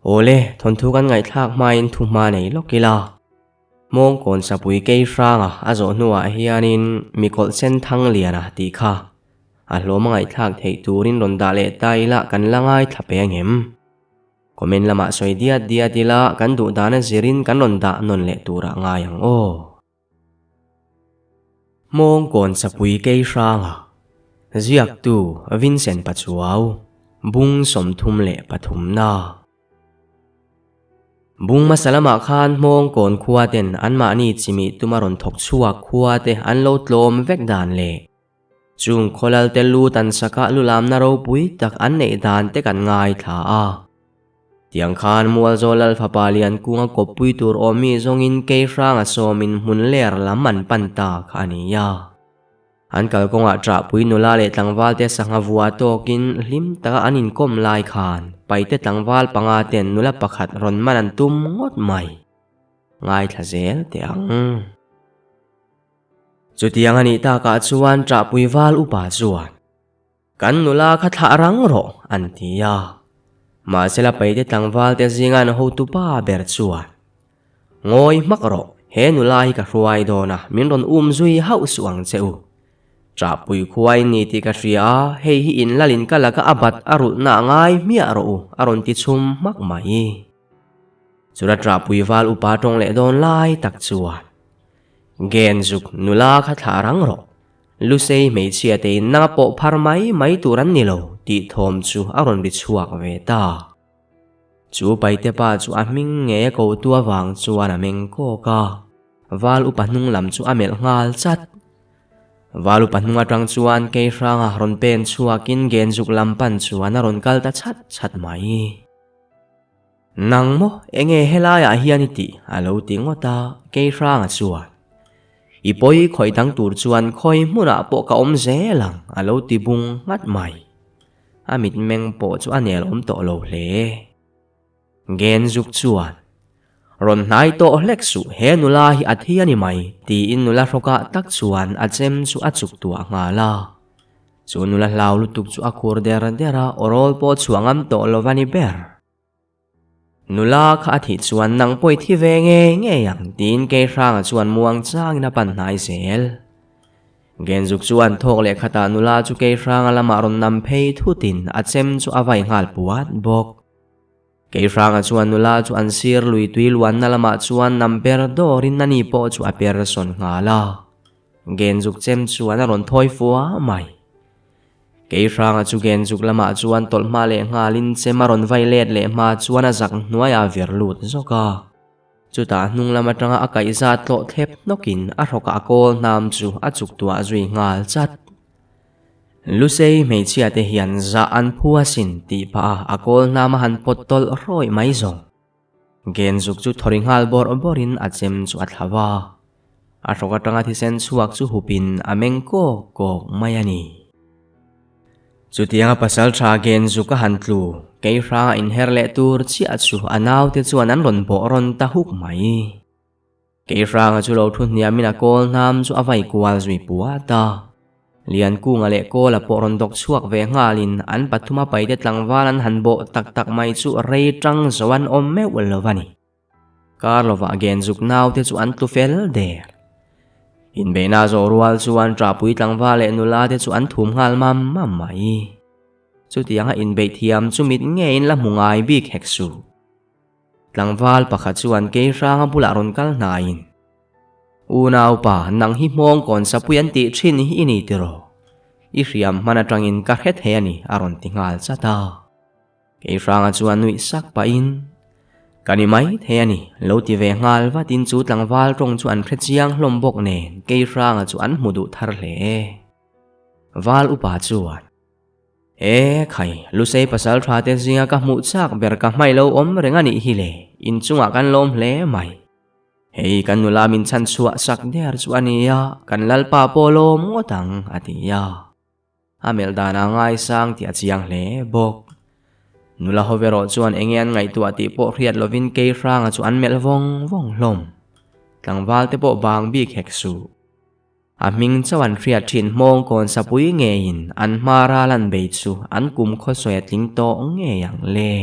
Awle, thawnthu kan ngaihthlak hmain thu hma nei lawk ila. Hmawngkawn sapui kei hranga a zawh hnuah hianin mikawlh sen thang liana tih kha a hlawm a ngaihthlak theih turin rawn dah leh ta ila kan la ngaithla pe angem? Comment lamah sawi diat diat ila kan duh dana zirin kan rawn dah nawn leh turah ngai ang aw. Hmawngkawn sapui kei hranga ziaktu Vincent Pachuau, Bung 33 na. Bung hmasa lamah khan Hmawngkawn khua ten anmahni chimih tuma rawn thawk chhuak khua te an lo tlawm vek dan leh chung khawlal te lu tan sakah lulamna ropui tak an neih dan te kan ngaithla a. Tiang khan Mualzawl Lal fapa lian kunga kawppui tur awmmi zawngin Keihranga sawmin hmun ler lam an pan ta kha a ni a. An kalkawngah ṭahpui nula leh tlangvalte sangha vua tawkin hlim taka an inkawm lai khan Paite tlangval panga ten nula pakhat rawn man an tum ngawt mai. Ngaithla zel teh ang. Chutiang a nih takah chuan ṭahpui val upa chuan. Kan nula kha thlah rang rawh, an ti a. Mahsela Paite tlangvalte zinga an hotu pa ber chuan, Ngawi hmak rawh, he nula hi ka hruai dawn a, min rawn um zui hauh suh ang che u. Ṭahpui khuai ni tih ka hria a, hei hi in lalin ka laka a bat a rulhna a ngai hmiah rawh u, a rawn ti chhum hmak mai. Chula ṭahpui val upa ṭawng leh dawn lai tak chuan, Gen zuk nula kha thlah rang rawh, Lusei hmeichhia te in nanga pawh phar mai mai tur an ni lo tih thawm chu a rawn ri chhuak ve ta. Chu paite pa chu a hming ngei a ko tu avang chuan a meng kawk a, val upa hnung lam chu a melh nghal chat. Val upa hnung atang chuan kei hranga rawn pen chhuakin Genzuk lam pan chuan a rawn kal ta chat chat mai. Nang maw enge helaiah hian i tih? a lo ti ngawt a, kei hranga chuan. I pawi khawih dang tur chuan khawi hmunah pawh ka awm zel ang, a lo ti bung nghat mai. A mitmeng pawh chu a nel awm tawh lo hle. Gen zuk chuan, Rawn hnai tawh hlek suh, he nula hi a thi a ni mai, tiin nula hrawkah tak chuan a chem chu a chuk tuah nghal a. Chu nula hlau lutuk chu a khur der der a, awrawl pawh chhuah ngam tawh lo va ni ber. Nula kha a thih chuan nang pawh i thi ve ngei ngei ang tiin Keihranga chuan muang changin a pan hnai zel. Genzuk chuan thawk leh khatah nula chu Keihranga lamah rawn nam phei thutin a chem chu a vai nghal puat bawk. Keihranga chuan nula chu an sir lui tui luanna lamah chuan nam per dawrin ani pawh chu a per sawn nghal a. Genzuk chem chuan a rawn thawi fua mai. Keihranga chu Genzuk lamah chuan tawlh hma leh nghalin chem a rawn vai let leh hma chuan a zak hnuaiah a vir lut zawk a. Chutah hnung lam atanga a kaihza tlawh thlep hnawkin a hrawkah a kawl hnam chu a chuk tuah zui nghal chat. Lusei hmeichhia te hian zah an phu asin tih pah a a kawl hnam a han pawt tawlh rawih mai zawng. Genzuk chu thawri nghal bawrh bawrhin a chem chu a thla va. A hrawk atanga thisen chhuak chu hupin a meng kawk kawk mai a ni. Chutianga pasal tha Genzuk a han tlu, kei hranga inher leh tur chiah chu a naute chuan an rawn bawh rawn ta huk mai. Kei hranga chu lo thu hniamin a kawl hnam chu a vai kual zui puat a. Liankunga leh Kawla pawh rawn dawk chhuak ve nghalin an pathuma paite tlangval an han bawh tak tak mai chu rei tang zo an awm meuh lo a ni. Kar lovah Genzuk naute chu an tlu fel der. Inbeihna zawh rual chuan Ṭahpui tlangval leh nula te chu an thum nghal mam mam mai. Chutianga inbeih thiam chu mit ngeiin la hmu ngai bik hek suh. Tlangval pakhat chuan Keihranga bulah rawn kal hnaiin, Unaupa, nang hi hmawng kawn sapui an tih thin hi i ni tiraw? I hriam hman atangin ka hre thei a ni, a rawn ti nghal chat a. Keihranga chuan nuih sak pahin, Ka ni mai thei a ni, lo ti ve nghal vatin chu tlangval tawng chu an hre chiang hlawm bawk nen Keihranga chu an hmu duh thar hle. Val upa chuan, E khai, Lusei pasal tha te zinga ka hmuh chak ber ka hmai lo awm reng a nih hi le, inchungah kan lawm hle mai. Hei kan nula min chhan chhuah sak der chu a nia, kan lalpa pawh lawm ngawt ang, a ti a. A melh dan a ngaisang tih a chiang hle bawk. Nula ho erawh chuan enge an ngaihtuah tih pawh hriat lovin Keihranga chu an melh vawng vawng hlawm. Tlangval te pawh bang bik hek suh. A hming chauh an hriat thin hmawng kawn sapui ngeiin an hma ral an bei chu an kum khawsawi a tling tawh ngei ang le.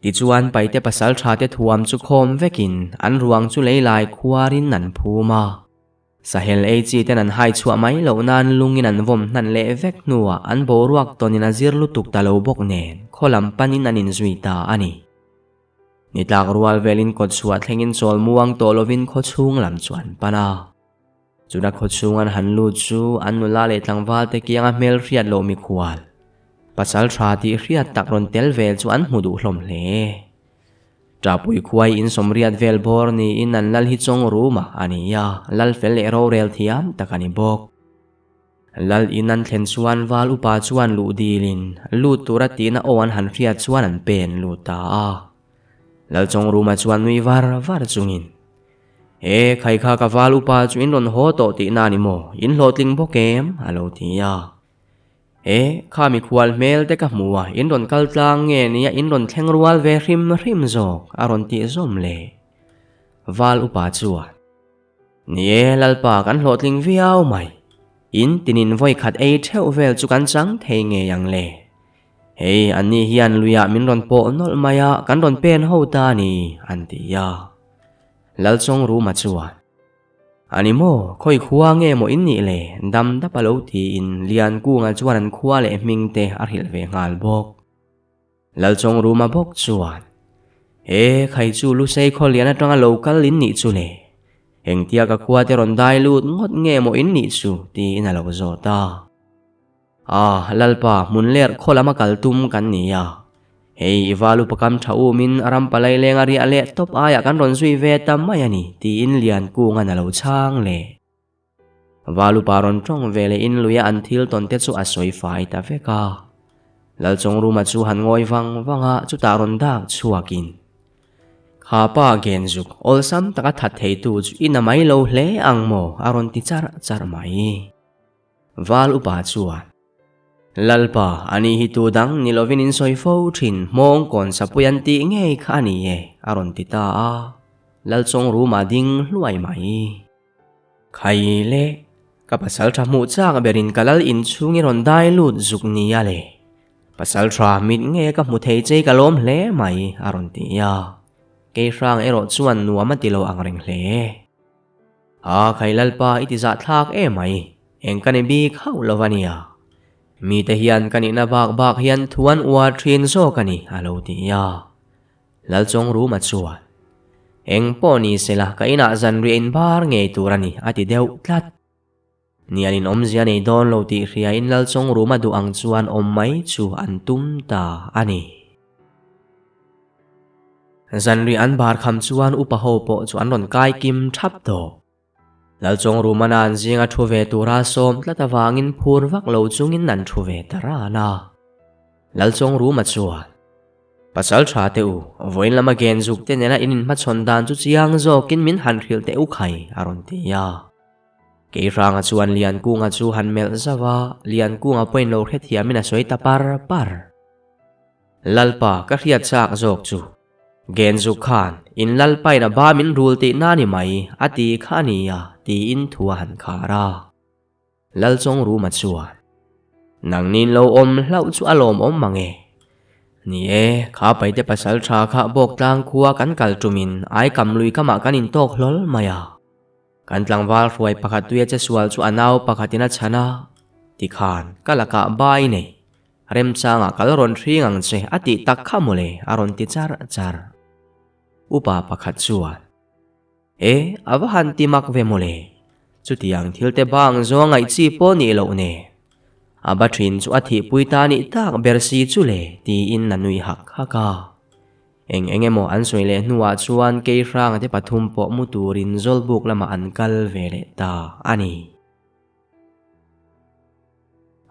Tichuan Paite pasalṭhate thuam chu khawm vekin an ruang chu leilai khuarin an phum a. Sahel ei chi ten an hai chhuah mai loh nan lungin an vawm hnan leh vek hnuah an boruak tawnin a zir lutuk ta lo bawk nen khaw lam panin an inzui ta a ni. Ni tlak rual velin kawt chhuah thlengin chawl muang tawh lovin khaw chhung lam chu an pan a. Chuna khaw chhung an han lut chu an nula leh tlangval te kianga hmel hriat loh mikhual, pasal tha tih hriat tak rawn tel vel chu an hmu duh hlawm hle. Ṭahpui khuai in sawmriat vel bawr niin an lal hi chawng rum a a ni a, lal fel leh rorel thiam tak a ni bawk. Lal in an thlen chuan val upa chuan luh dilin lut tura tihna aw an han hriat chuan an pen lut ta a. Lal chawng ruma chuan nui var var chungin, E khai kha ka val upa chu in rawn haw tawh tihna a ni maw? In hlawhtling bawk em? a lo ti a. E, kha mikhual hmel te ka hmu a, in rawn kal tlang nge nia in rawn thleng rual ve hrim hrim zawk a rawn tih zawm le. Val upa chuan, Ni e, Lalpa kan hlawhtling viau mai. In tinin vawi khat ei theuh vel chu kan chang thei ngei ang le. Hei, anni hian luiah min rawn pawh nawlh mai a, kan rawn pen ho ta a ni, an ti a. Lalchawngruma chuan, A ni maw, khawi khua nge maw in nih le? Dam dap a lo tiin Liankunga chuan an khua leh hming te a hrilh ve nghal bawk. Lalchawngruma bawk chuan, He khai chu Lusei khaw lian atanga lo kal in nih chu le? Engtia ka khua te rawn dai lut ngawt nge maw in nih chu? tiin a lo zawt a. A, Lalpa, hmun ler khaw lama kal tum kan ni a. Hei, i valu pakam tha umin a ram palai lenga riah leh tawp aiah kan rawn zui ve ta mai a ni, tiin Liankunga'n a lo chhang leh. Valupa rawn tawng ve leh in luia an thil tawn te chu a sawi fai ta vek a. Lalchawngruma chu han ngawi vang vang a, chutah rawn dak chhuakin, Kha pa Genzuk, awlsam taka that theitu chu i na mai lo hle ang maw? a rawn ti charh charh mai. Val upa chuan, Lalpa, ani hi tu dang ni lovin in sawi fo thin, hmawng kawn sapui an tih ngei kha a ni e, a rawn ti ta a. Lalchawng ruma ding hluai mai. Khai le, ka pasal tha hmuh chak berin ka lal inchhung i rawn dai lut zuk nia le. Pasal tha mit ngei a ka hmu thei che i ka lawm hle mai, a rawn ti a. Keihrang erawh chuan nuam a ti lo ang reng hle. A khai Lalpa i ti zahthlak emai, eng ka ni bik hauh lo a nia. Mite hian ka nihna bak bak hian thu an uar thin zawk a ni, a lo ti a. Lalchawngruma chuan, Eng pawh ni sela ka inah zanriah inbar ngei tur a ni, a ti deuh tlat. Nialin awmzia nei dawn lo tih hriain Lalchawngruma duh ang chuan awm mai chu an tum ta a ni. Zanriah an bar kham chuan upa ho pawh chu an rawn kai kim thap tawh. Lalchawngrumana an zinga thu ve tura sawm tlat avangin phur vak lo chungin an thu ve ta ran a. Lalchawngruma chuan, Pasal tha teh u, vawiin lama gen zuk te nena in inhmachhawn dan chu chiang zawkin min han hrilh teh u khai, a rawn ti a. Keihranga chuan Liankunga chu han melh zauh a, Liankunga pawhin lo hrethiamin a sawi ta par par. Lalpa, ka hriat chak zawk chu. Genzu khan, in Lalpain a ba min rul tih na ni mai, a ti kha a nia, tiin thu a han khar a. Lalchawngruma chuan, Nangnin lo awm hlauh chu a lawmawm mang e. Ni e, kha paite pasal tha kha Bawktlang khua kan kal tumin Aikam lui kamah kan intawk hlawl mai a. Kan tlangval hruai pakhat tuia che sual chu a nau pakhatin a chhan a, Tikhan, ka lakah bai nei. Remchangah kal rawn hring ang che a tih tak kha mawle a rawn ti char char. Upa pakhat chuan, E, a va han ti mak ve mawle. Chutiang thil te bang zawng ngaih chi pawh nih loh nen. A ba thin chu a thihpui ta nih tak ber si chu le tiin a nui hak hak a. Eng eng emaw an sawi leh hnuah chuan Keihranga te pathum pawh mu turin Zawlbuk lamah an kal ve leh ta a ni.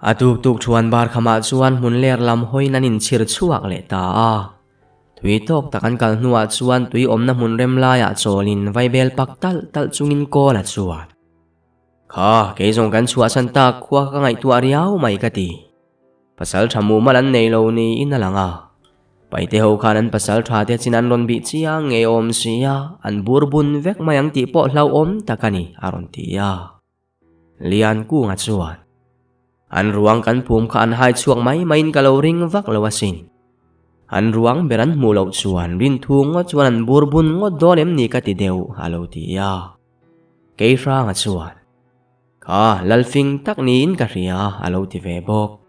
A tuk tuk thuan bar khamah chuan hmun ler lam hawiin an inchhir chhuak leh ta a. Tui tawk tak an kal hnuah chuan tui awmna hmun rem laiah chawlin vaibel pak talh talh chungin kawl a chuan. Kha, kei zawng kan chhuahsan tak khua ka ngaihtuah riau mai ka ti. Pasal tha mumal an nei lo niin a lang a. Paite ho khan an pasal tha te chin an rawn bih chiang ngei awm si a, an bur bun vek mai ang tih pawh hlauhawm tak a ni, a rawn ti a. Liankunga chuan, An ruang kan phum kha an hai chhuak mai maiin ka lo ring vak lo asin. An ruang ber an hmuh loh chuan rinthu ngawt chuan an bur bun ngawt dawn em ni ka ti deuh, a lo ti a. Keihranga chuan, Kha, lalfing tak niin ka hria, a lo ti ve bawk.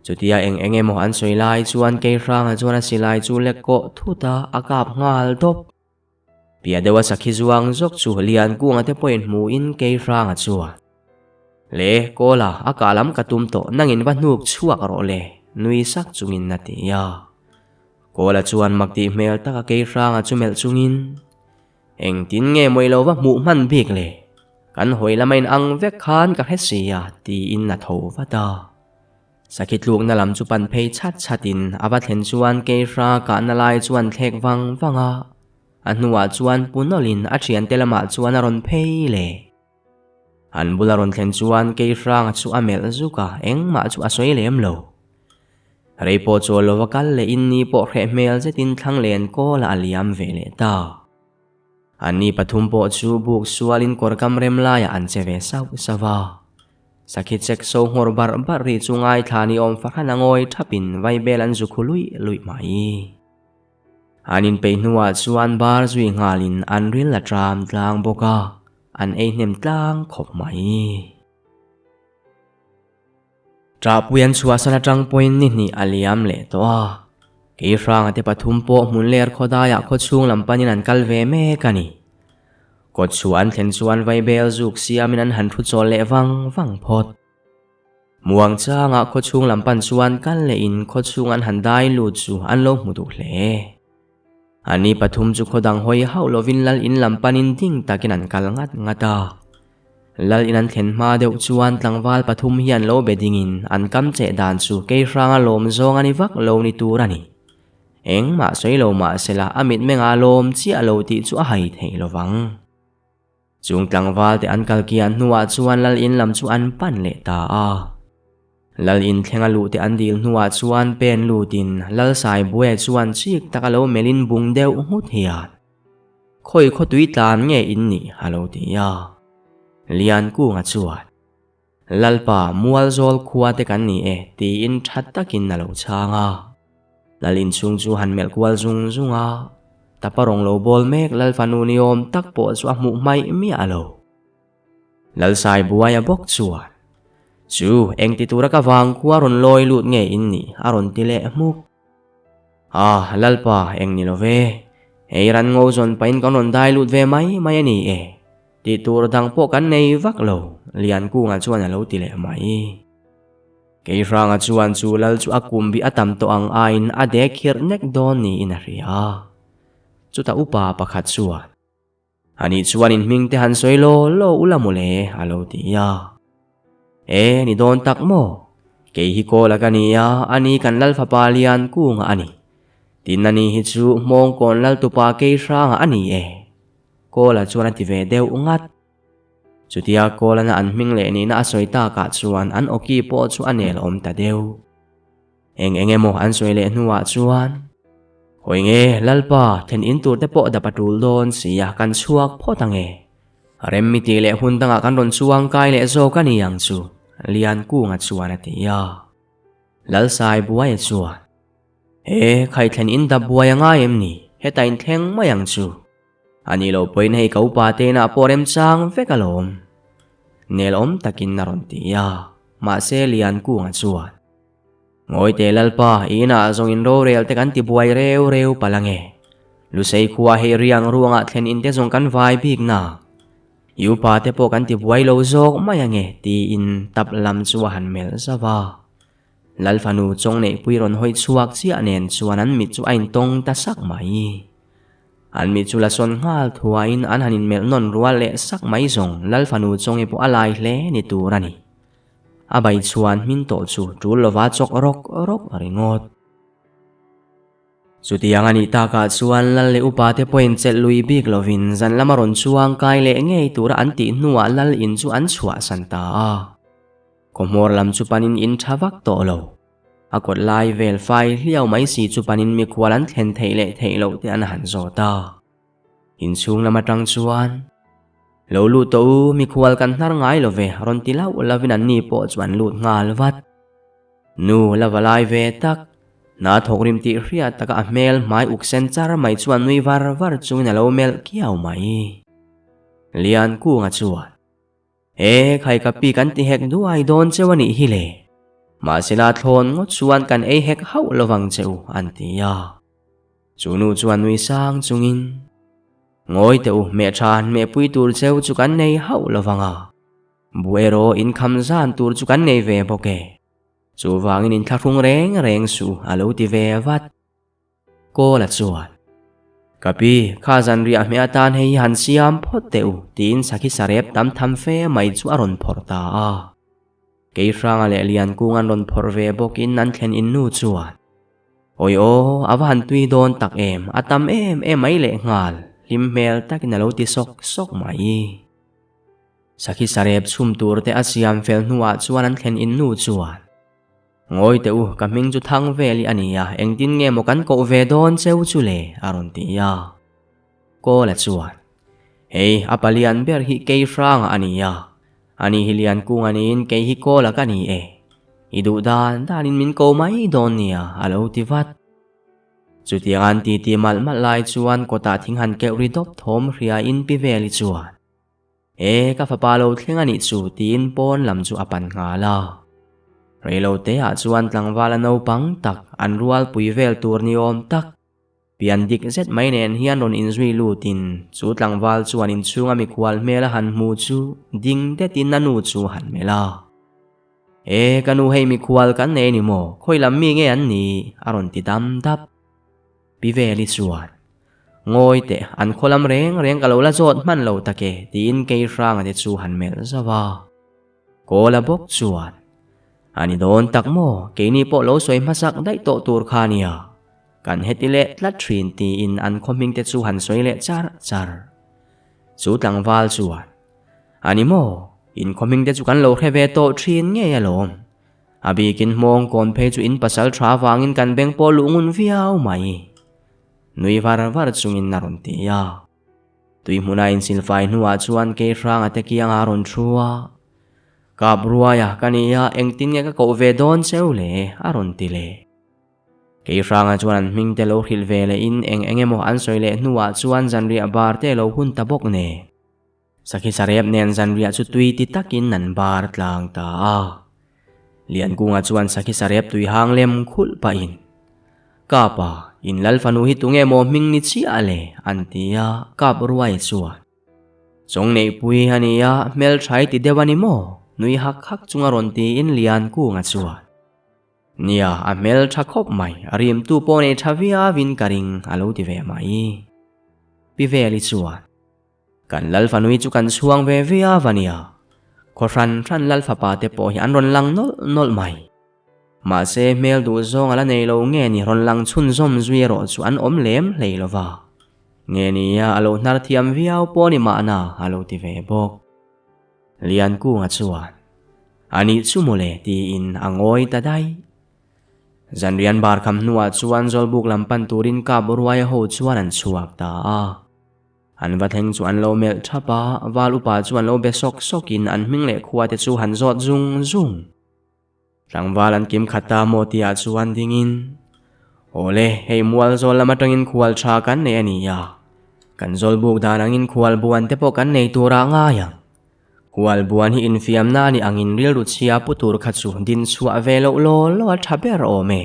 Chutia eng eng emaw an sawi lai chuan Keihranga chuan a silai chu lek kawh thut a, a kap nghal dawp. Piah deuha sakhi zuang zawk chu Liankunga te pawhin hmuhin Keihranga chuan, Le, Kawla, a kah lam ka tum tawh, nangin va hnuk chhuak rawh le, nui sak chungin a ti a. Kawla chuan mak tih hmel taka Keihranga chu melh chungin, Engtin nge mawi lo va hmuh hman bik le? Kan hawi lama in ang vek khan ka hre si a, tiin a tho vat a. Sakhi tlukna lam chu pan phei chhat chhatin a va thlen chuan Keihra kahna lai chuan thlek vang vang a, a hnuah chuan pu nawlhin a thiante lamah chuan a rawn phei leh. An bula rawn thlen chuan Keihranga chu a melh zuk a, engmah chu a sawi lem lo. Rei pawh chawl lova kal lehin ni pawh hreh hmel zetin thlang len kawlah a liam ve leh ta. Anni pathum pawh chu buk sualin kawr kam rem laiah an che ve sauh sauh a. Sakhi chek so nghawr barh barh ri chu ngaithla ni awm fahran a ngawi thapin vaibel an zu khu luih luih mai. An inpeih hnuah chuan bar zui nghalin an ril a tram tlang bawk a, an ei hnem tlang khawp mai. Ṭahpui an chhuahsan aṭang pawhin ni hnih a liam leh tawh a. Keihranga te pathum pawh hmun ler khawdaiah khawchhung lam panin an kal ve mek a ni. Kawtchhuah an thlen chuan vaibel zuk siamin an han thu chawl leh vang vang phawt. Muangchangah khawchhung lam pan chuan kal lehin khawchhung an han dai lut chu an lo hmu duh hle. Ani pathum chu khaw dang hawi hauh lovin lal in lam panin ding takin an kal ngat ngat a. Lal in an thlen hma deuh chuan tlangval pathum hian lo be dingin an kam cheh dan chu kei hranga lawm zawng a ni vak lo ni tur a ni. Engmah sawi lo mah sela a mitmengah lawm chiah lo tih chu a hai theih lovang. Chung tlangval te an kal kian hnuah chuan lal in lam chu an pan leh ta a. Lal in thleng a luh te an dil hnuah chuan pen lutin Lal Saibuaia chuan chik tak a lo melhin bung deuh nghut hian, Khawi khaw tui tlan nge in nih? a lo ti a. Liankunga chuan, Lalpa, Mualzawl khua te kan ni e, tiin tha takin a lo chhang a. Lal inchhung chu han melh kual zung zung a, tapa rawng lo bawl mek Lal fanu ni awm tak pawh chu a hmuh hmaih miah lo. Lal Saibuaia bawk chuan, Chu, engti tura ka vang khua rawn lawi lut nge in nih? a rawn ti leh hmuk. Ah, Lalpa, eng ni lo ve. Hei ran ngo zawn pahin kan rawn dai lut ve mai mai a ni e. Tih tur dang pawh kan nei vak lo, Liankunga chuan a lo ti leh mai. Keihranga chuan chu lal chu a kum bih a tam tawh ang aiin a dek khirh nek dawn niin a hria. Chutah upa pakhat chuan, Anih chuan in hming te han sawi law law ula mawle, a lo ti a. E, ni dawn tak maw? Kei hi Kawla ka ni a, ani kan lal fapa Liankunga a ni. Tin ani hi chu Hmawngkawn lal tupa Keihranga a ni e. Kawla chuan a ti ve deuh ngat. Chutia Kawlana an hming leh nihna a sawi takah chuan an awki pawh chu a nel awm ta deuh. Eng eng emaw an sawi leh hnuah chuan, Hawi nge, Lalpa, then in tur te pawh dap a tul dawn si a, kan chhuak phawt ang e. Remmi tih leh hun dangah kan rawn chuang kai leh zawk a ni ang chu, Liankunga chuan a ti a. Lalsai buaia chuan, He, khaithlen in dap buai a ngai em ni? Heta inthleng mai ang chu. A nih loh pawhin hei ka upa te inah pawh remchang vek alawm. Nelawm takin a rawn ti a, mahse Liankunga chuan, Ngawi teh Lalpa, i inah zawng in rorel te kan ti buai reu reu palh ange. Lusei khua hei riang ruangah thlen in te zawng kan vai bik na. I upa te pawh kan ti buai lo zawk mai ange tiin tap lam chu a han melh zauh a. Lal fanu chawng neihpui rawn hawi chhuak chiah nen chuan an mit chu a intawng ta sak mai. An mit chu la sawn nghal thuaiin an han inmelh nawn rual leh sak mai zawng Lal fanu chawngi pawh a lai hle ni tur a ni. A bai chhuan hmin tawh chu tul lova chawk rawk rawk ringawt. Chutiang a nih takah chuan Lal leh upa te pawhin chelh lui bik lovin zan lama rawn chuang kai leh ngei tura an tih hnuah Lal in chu an chhuahsan ta a. Khawhmawr lam chu panin in tha vak tawh lo. A kawt lai vel fai hliau mai si chu panin mikhual an thlen theih leh theih loh te an han zawt a. Inchhung lam atang chuan, Lo lut tawh u, mikhual kan hnar ngai lo ve, rawn ti lauh lovin an ni pawh chu an lut nghal vat. Nu la va lai ve tak. Hna thawk rim tih hriat taka a hmel hmai uk sen char mai chuan nui var var chungin a lo melh kiau mai. Liankunga chuan, E khai ka pi kan ti hek duai dawn cheu a nih hi le. Mahsela thlawn ngawt chuan kan ei hek hauh lovang che u an ti a. Chu nu chuan nui sang chungin, Ngawi teh u, meh tha han mehpui tur cheu chu kan nei hauh lovang a. Bu erawh inkham zan tur chu kan nei ve bawk e. Chuvangin inthlahrung reng reng suh a lo ti ve vat. Kawla chuan, Ka pi, kha zanriah hmeh atan hei hi han siam phawt teh u, tiin sakhi sarep tam tham fe mai chu a rawn phawrh ta a. Keihranga leh Liankung an rawn phawrh ve bawkin an thlen in nu chuan, Awi aw, a va han tui dawn tak em, a tam em em mai lehnghal, hlim hmel takin a lo ti sawk sawk mai. Sakhi sarep chhum tur te a siam fel hnuah chuan an thlen in nu chuan, Ngawi teh u, ka hming chu thang vel i a ni a, engtin nge maw kan koh ve dawn cheu chu le? a rawn ti a. Kawla chuan, Hei, a palian ber hi kei hranga a ni a, ani hi Liankung a niin kei hi Kawla ka ni e. I duh dan danin min ko mai dawn nia, a lo ti vat. Chutiang an titi malh malh lai chuan kawtah thing han keuh ri dawp thawm hriain pi veli chuan, E, ka fapa lo thleng a nih chu tiin pawn lam chu a pan nghal a. Reiloteah chuan tlangval a naupang tak, an rualpui vel tur ni awm tak, pian dik zet mai nen hian rawn inzui lutin chu tlangval chuan inchhunga mikhual hmel a han hmu chu ding detin a nu chu a han melh a. E, ka nu hei mikhual kan nei ni maw, khawi lam mi nge an nih? a rawn ti dam dap. Pi Veli chuan, Ngawi teh, an khaw lam reng reng ka lo la zawt hman lo tak e, tiin Keihranga te chu han melh zauh a. Kawla bawk chuan, A ni dawn tak maw, keini pawh lo sawi hmasak daih tawh tur kha nia. Kan heti leh tlat thin tiin an khaw hming te chu han sawi leh char char. Chu tlangval chuan, A ni maw, in khaw hming te chu kan lo hre ve tawh thin ngei alawm. A bikin hmawng kawn phei chu in pasal tha avangin kan beng pawh luh ngun viau mai. Nui var var chungin a rawn ti a. Tui hmuna insilfai hnuah chuan kei hranga te kianga a rawn thu a. Kap ruaia ka ni a, engtin nge ka koh ve dawn cheu le? a rawn ti leh. Kei hranga chuan an hming te lo hrilh ve lehin eng eng emaw an sawi leh hnuah chuan zanriah bar te lo hun ta bawk nen. Sakhi sarep nen zanriah chu tui ti takin an bar tlang ta a. Liankunga chuan sakhi sarep tui hang lem khulh pahin, Ka pa, in lal fanu hi tunge maw hming ni chiah le? an ti a, kap ruai chuan, Chawng neihpui a ni a, hmelthai ti deuh a ni maw? nui hak hak chunga rawn tiin Liankunga chuan, Nia, a hmel tha khawp mai, a rimtu pawh nei tha viauin ka ring, a lo ti ve mai. Pi Veli chuan, Kan lal fanui chu kan chhuang ve viau a nia. Khaw hran hran lal fapa te pawh hi an rawn lang nawlh nawlh mai. Mahse hmel duh zawng a la nei lo nge ni rawn lang chhunzawm zui erawh chu an awm lem hlei lo va. Nge nia a lo hnar thiam viau pawh ni mahna a lo ti ve bawk. Liankunga chuan, A nih chu mawle tiin a ngawi ta daih. Zanrian bar kham hnuah chuan Zawlbuk lam pan turin Kap Ruaia ho chuan an chhuak ta a. An va thleng chu an lo melh thap a, val upa chu an lo be sawk sawkin an hming leh khua te chu han zawt zung zung. Tlangval an kim khat ta maw tihah chuan dingin, Awle, hei mual zawl lam atangin khual tha kan nei a ni a, kan zawl buk dan angin khual buan te pawh kan nei turah ngai ang. Khual buan hi infiamna a nih angin rilru chhia pu tur kha chu din chhuah ve loh law law a tha ber awm e.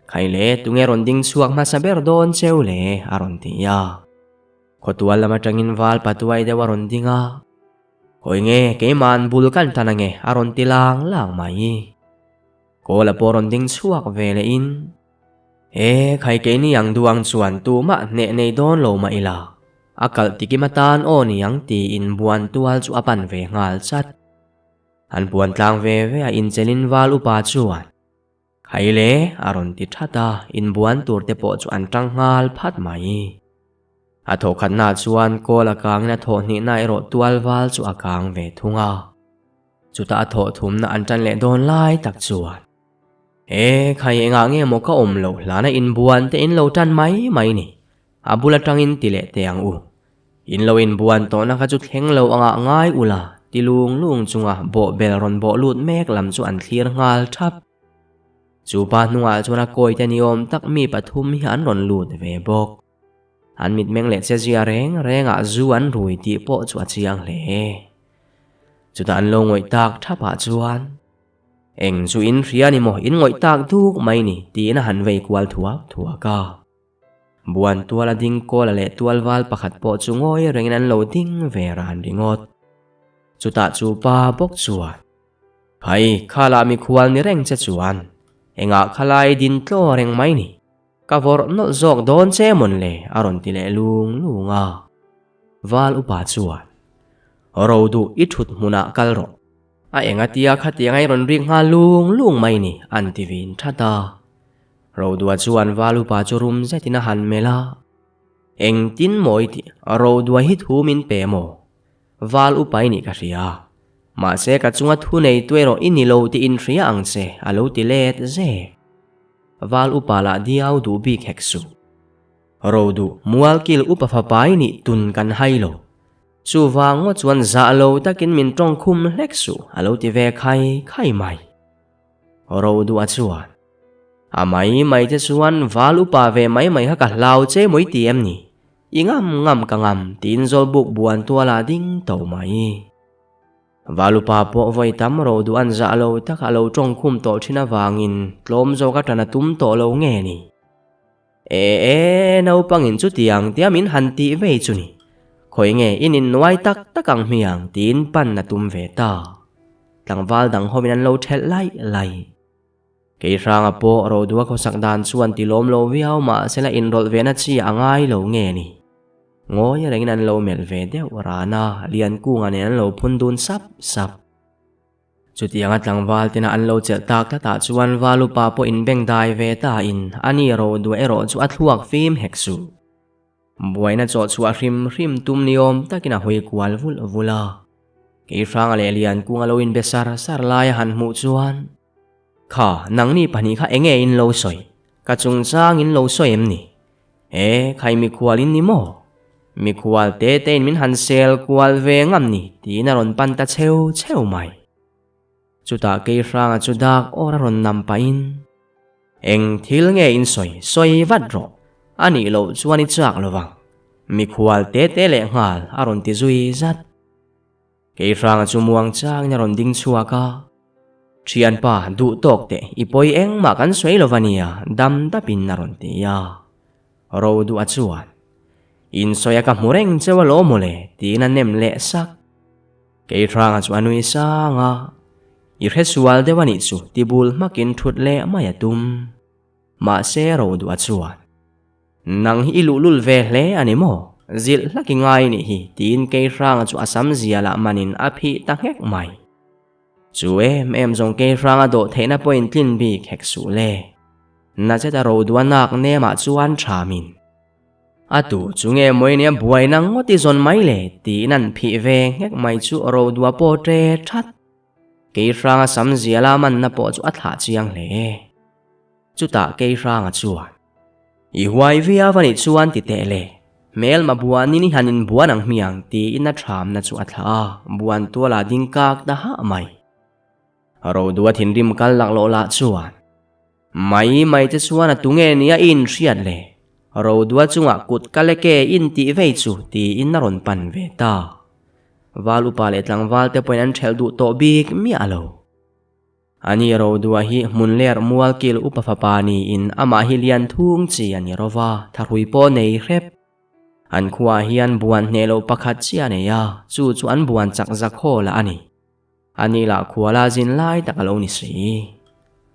Khai le, tunge rawn ding chhuak hmasa ber dawn cheu le? a rawn ti a. Khawtual lam atangin val patuai deuh a rawn ding a. Hawi nge, keima'n bul kan tan ange, a rawn ti lang lang mai. Kawla pawh rawn ding chhuak ve lehin, E, khai keini ang duang chuan tumah hneh nei dawn lo mah ila, a kalh tikim atan aw niang tiin buan tual chu a pan ve nghal chat. An buan tlang ve ve a inchelin val upa chuan, Khai le, a rawn ti that a, inbuan tur te pawh chu an tang nghal phat mai. A thawhkhatna chuan kawl a kangin a thawhhnihna erawh tual val chu a kang ve thung a. Chutah a thawhthumna an tan leh dawn lai tak chuan, E, khai engah nge maw ka awm loh hlana inbuan te in lo tan mai mai ni, a bul atangin ti leh teh ang u. In lo inbuan tawhna kha chu thleng lo angah ngai ula ti lung lung chunga bawhbel rawn bawh lut mek lam chu an thlir nghal thap. Chu pa hnungah chuan a kawite ni awm tak mi pathum hi an rawn lut ve bawk. An mitmeng leh chezia reng rengah zu an rui tih pawh chu a chiang hle. Chutah an lo ngawih tak thapah chuan, Eng chu in hria ni maw, in ngawih tak duk mai ni, tiin a han vei kual thuak thuak a. Buan tuala ding kawla leh tual val pakhat pawh chu ngawi rengin an lo ding ve ran ringawt. Chutah chu pa bawk chuan, Khai, khalah mikhual ni reng che chuan, engah khalai din tlaw reng mai ni? Ka vawrh nawlh zawk dawn che mawn le a rawn ti leh lung lung a. Val upa chuan, Ro duh i thut hmunah kal rawh. A enga tia khatiang a i rawn rik nghal lung lung mai ni an ti vin that a. Rodua chuan val upa chu rum zetin a han melh a. Engtin maw i tih? Rodua hi thu min pe maw? Val upa i nih ka hria. Mahse ka chunga thu nei tu erawh i ni lo tih in hria ang che a lo ti let zek. Val upa lah diau duh bik hek suh. Ro duh mualkil upa fapa i nih tun kan hai lo. Chuvang ngawt chuan zah lo takin min tawng khum hlek suh a lo ti ve khai khai mai. Ro duh a chuan, A mai mai te chuan val upa ve mai mai kha ka hlau che mawi ti em ni? I ngam ngam ka ngam tiin Zawlbuk buan tuala ding to mai. Valupa pawh vawi tam ro duh an zah lo tak a lo tawng khum tawh thin avangin tlawm zawk a tan a tum tawh lo nge ni? E e, naupangin chutiang tia min han tih vei chu ni. Khawi nge in innuai tak tak ang hmiang tiin pan a tum ve ta. Tlangval dang hovin an lo thelh laih laih. Kei hranga pawh Rodua khawsak dan chuan ti lawm lo viau mahsela inrawlh ve na chi a ngai lo nge ni? Ngawi rengin an lo melh ve deuh ran a, Liankunga nen an lo phun dun sap sap. Chutianga tlangval tena an lo chelh tak tlatah chuan Valupa pawh inbengdai ve tain a ni Rodua erawh chu a thluak fim hek suh. Buaina chawh chhuah hrim hrim tum ni awm takin a hawi kual vulh vulh a. Keihranga leh Liankung a lo inbe sar sar lai a han hmuh chuan, Kha, nangni pahnih kha enge in lo sawi? Ka chungchang in lo sawi em ni? E, khai mikhual in ni maw? Mikhual te te in min han sel kual ve ngam ni tiin a rawn pan ta cheu cheu mai. Chutah Keihranga chu dak awr a rawn nam pahin, Eng thil nge in sawi, sawi vat rawh. A nih loh chuan i chak lo vang. Mikhual te te leh nghal a rawn ti zui zat. Keihranga chu muang changin a rawn ding chhuak a. Thianpa, duh tawk teh, i pawi engmah kan sawi lo va nia, dam dapin a rawn ti a. Ro duh a chuan, Insawi a ka hmu reng cheu alawm mawle, tiin a nem leh sak. Keihranga chu a nui sang a, I hre sual deuh a nih chu ti bul hmakin thut leh mai a tum. Mahse ro duh a chuan, Nang hi i luhlul ve hle a ni maw? Zilh hlak i ngai nih hi tiin Keihranga chu a sam zialah manin a phih ta nghek mai. Chu em em zawng Keihranga dawh theihna pawhin tlin bik hek suh le. Na zeta ro duh a nak nemah chuan thamin. A tu chu nge mawi nia buaina ngawt i zawn mai le tiin an phih ve nghek mai chu Rodua pawh ṭe ṭhat. Keihranga sam ziala manna pawh chu a thlah chiang hle. Chutah Keihranga chuan, I huai viau a nih chuan ti teh le, hmelma buanin i han inbuan ang hmiang tiin a ṭhamna chu a thlah a, buan tuala ding kak ta hah mai. Rodua thinrim kal laklawh lah chuan, Mai mai te chuan a tunge nia i inhriat le? Rodua chungah kut ka le ke in tih vei chu tiin a rawn pan ve ta. Val upa leh tlangval te pawhin an ṭhelh duh tawh bik miah lo. Ani Rodua hi hmun ler mual kil upa fapa niin amah hi lian thung chi a ni rova, thahrui pawh nei hrep. An khuaah hian buan hneh loh pakhat chiah a nei a, chu chu an buan chak zakhaw lah a ni. A ni lah khuala zin lai tak a lo ni si.